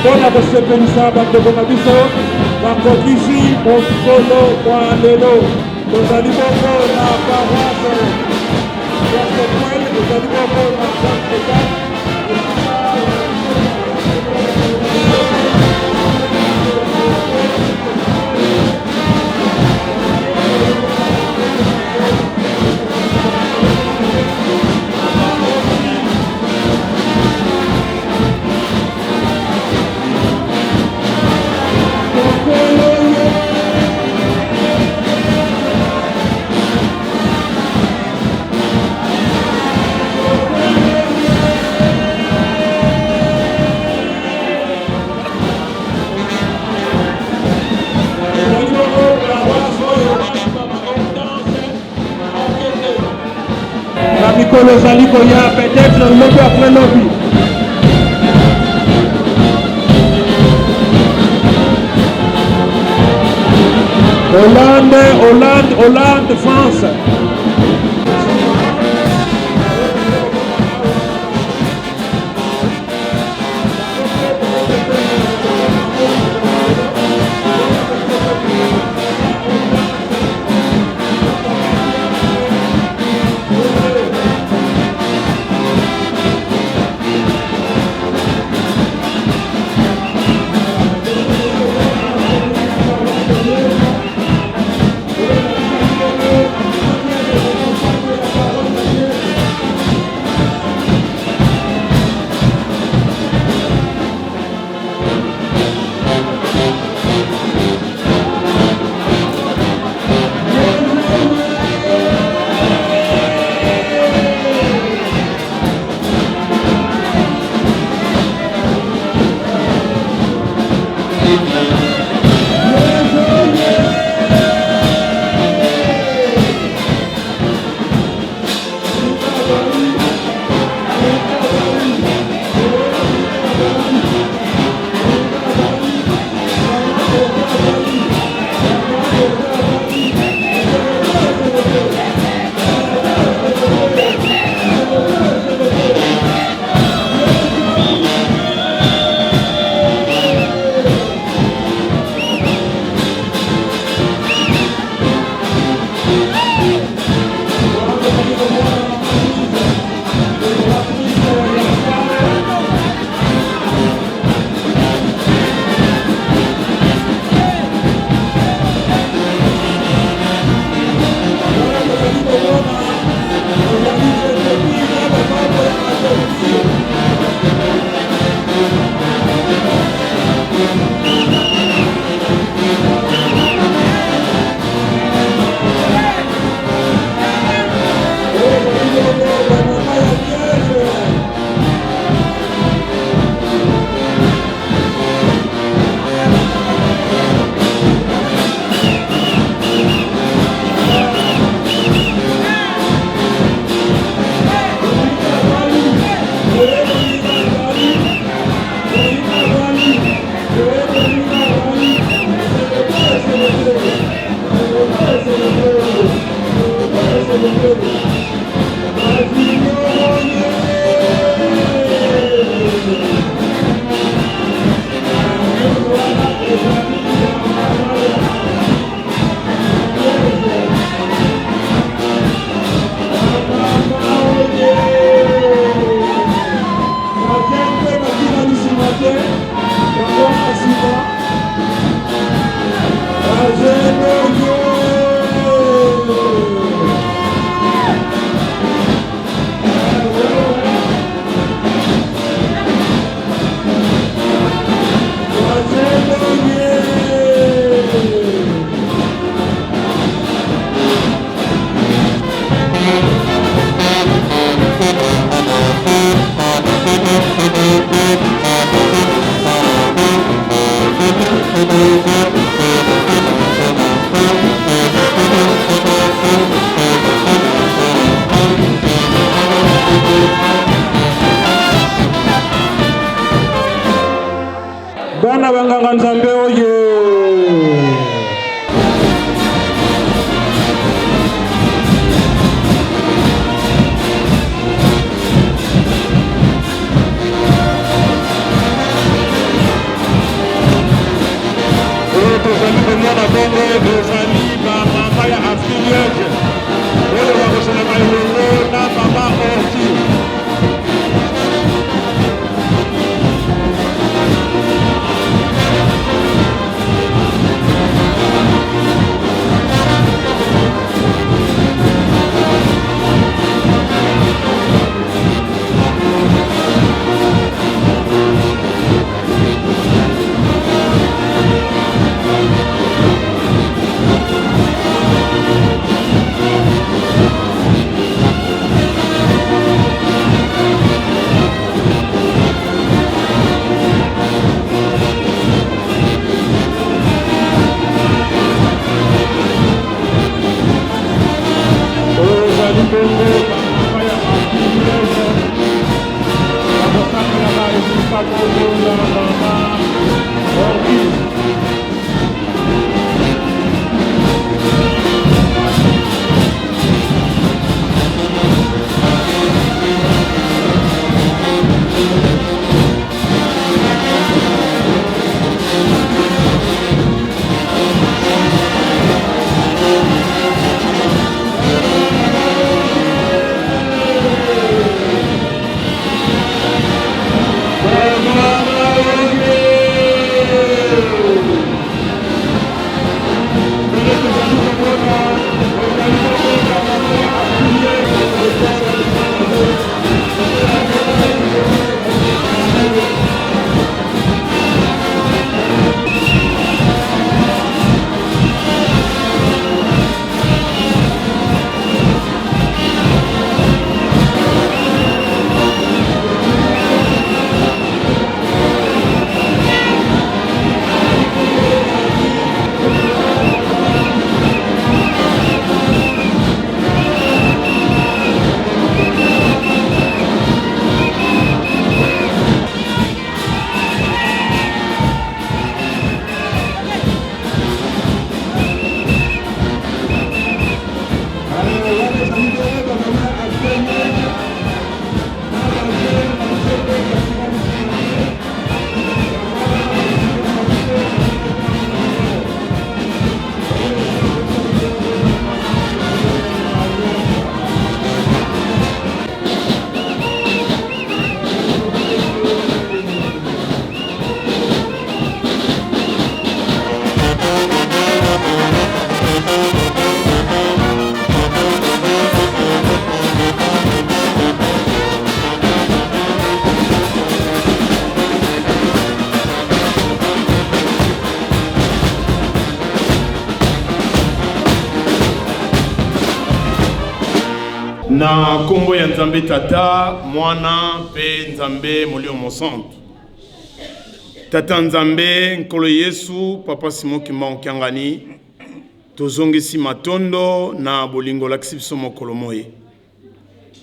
Mpo na kosepelisa bandeko na biso bakokisi mokolo mwa lelo. Tozali bongo na paroisse ya Sokwel, ezali bongo na Grande-Bretagne. Na mikolo ezali koya, peut-être lobi après lobi. Hollande, Hollande, Hollande, France. Na nkombo ya Nzambe Tata, Mwana mpe Nzambe Molimo Mosantu. Tata Nzambe, Nkolo Yesu, Papa Simon Kimbangu Kiangani, tozongisi matondo na bolingo olakisi biso mokolo moye.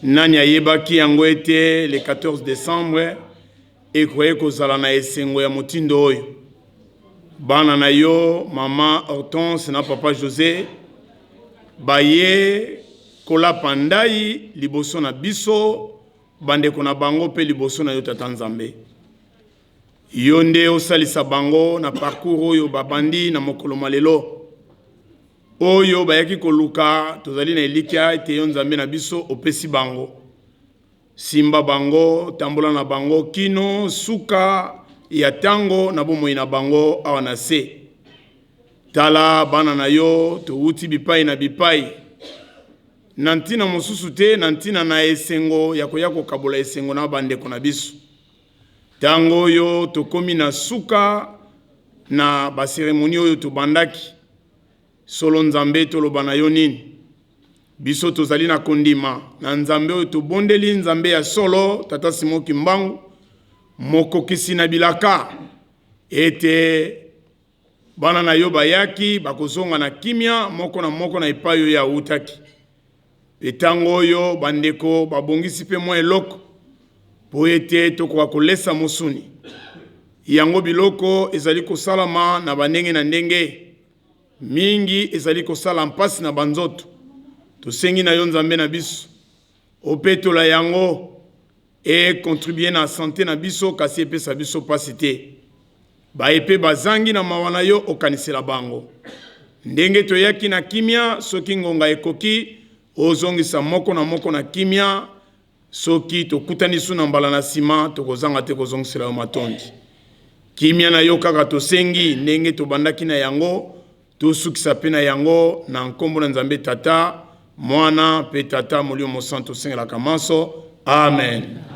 Nani ayebaki yango ete le 14 decembre ekoki kozala na esengo ya motindo oyo? Bana na yo mama Hortense na papa Jose baye kolapa ndai liboso na biso bandeko na bango mpe liboso na yo Tata Nzambe. Yo nde osalisa bango na parcours oyo babandi na mokolo mwa lelo. Oyo bayaki koluka, tozali na elikya ete yo Nzambe na biso opesi bango. Simba bango, tambola na bango kino suka ya tango na bomoi na bango awa na se. Tala bana na yo, towuti bipai na bipai, na ntina mosusu te, na ntina na esengo ya koya kokabola esengo na bandeko na biso. Tango oyo tokomi na suka na ba ceremonie oyo tobandaki, solo Nzambe toloba na yo nini? Biso tozali na kondima na Nzambe oyo tobondeli, Nzambe ya solo, Tata Simon Kimbangu, mokokisi na bilaka, ete bana na yo bayaki bakozonga na kimia, moko na moko na epai oyo awutaki. Mpe tango oyo bandeko babongisi mpe mwa eloko mpo ete tokoka kolesa mosuni, yango biloko ezali kosalama na bandenge na ndenge. Mingi ezali kosala mpasi na banzoto. Tosengi na yo Nzambe na biso, opetola yango e contribuer na sante na biso kasi epesa biso mpasi te. Baye mpe bazangi na mawa na yo okanisela bango. Ndenge toyaki na kimia, soki ngonga ekoki, ozongisa moko na moko na kimia. Soki tokutani lisusu na mbala na sima, tokozanga te kozongisela yo matondi. Kimia na yo kaka tosengi, ndenge tobandaki na yango, tosukisa pe na yango, na nkombo na Nzambe Tata, Mwana, pe Tata Molimo Mosantu tosengelaka manso. Amen.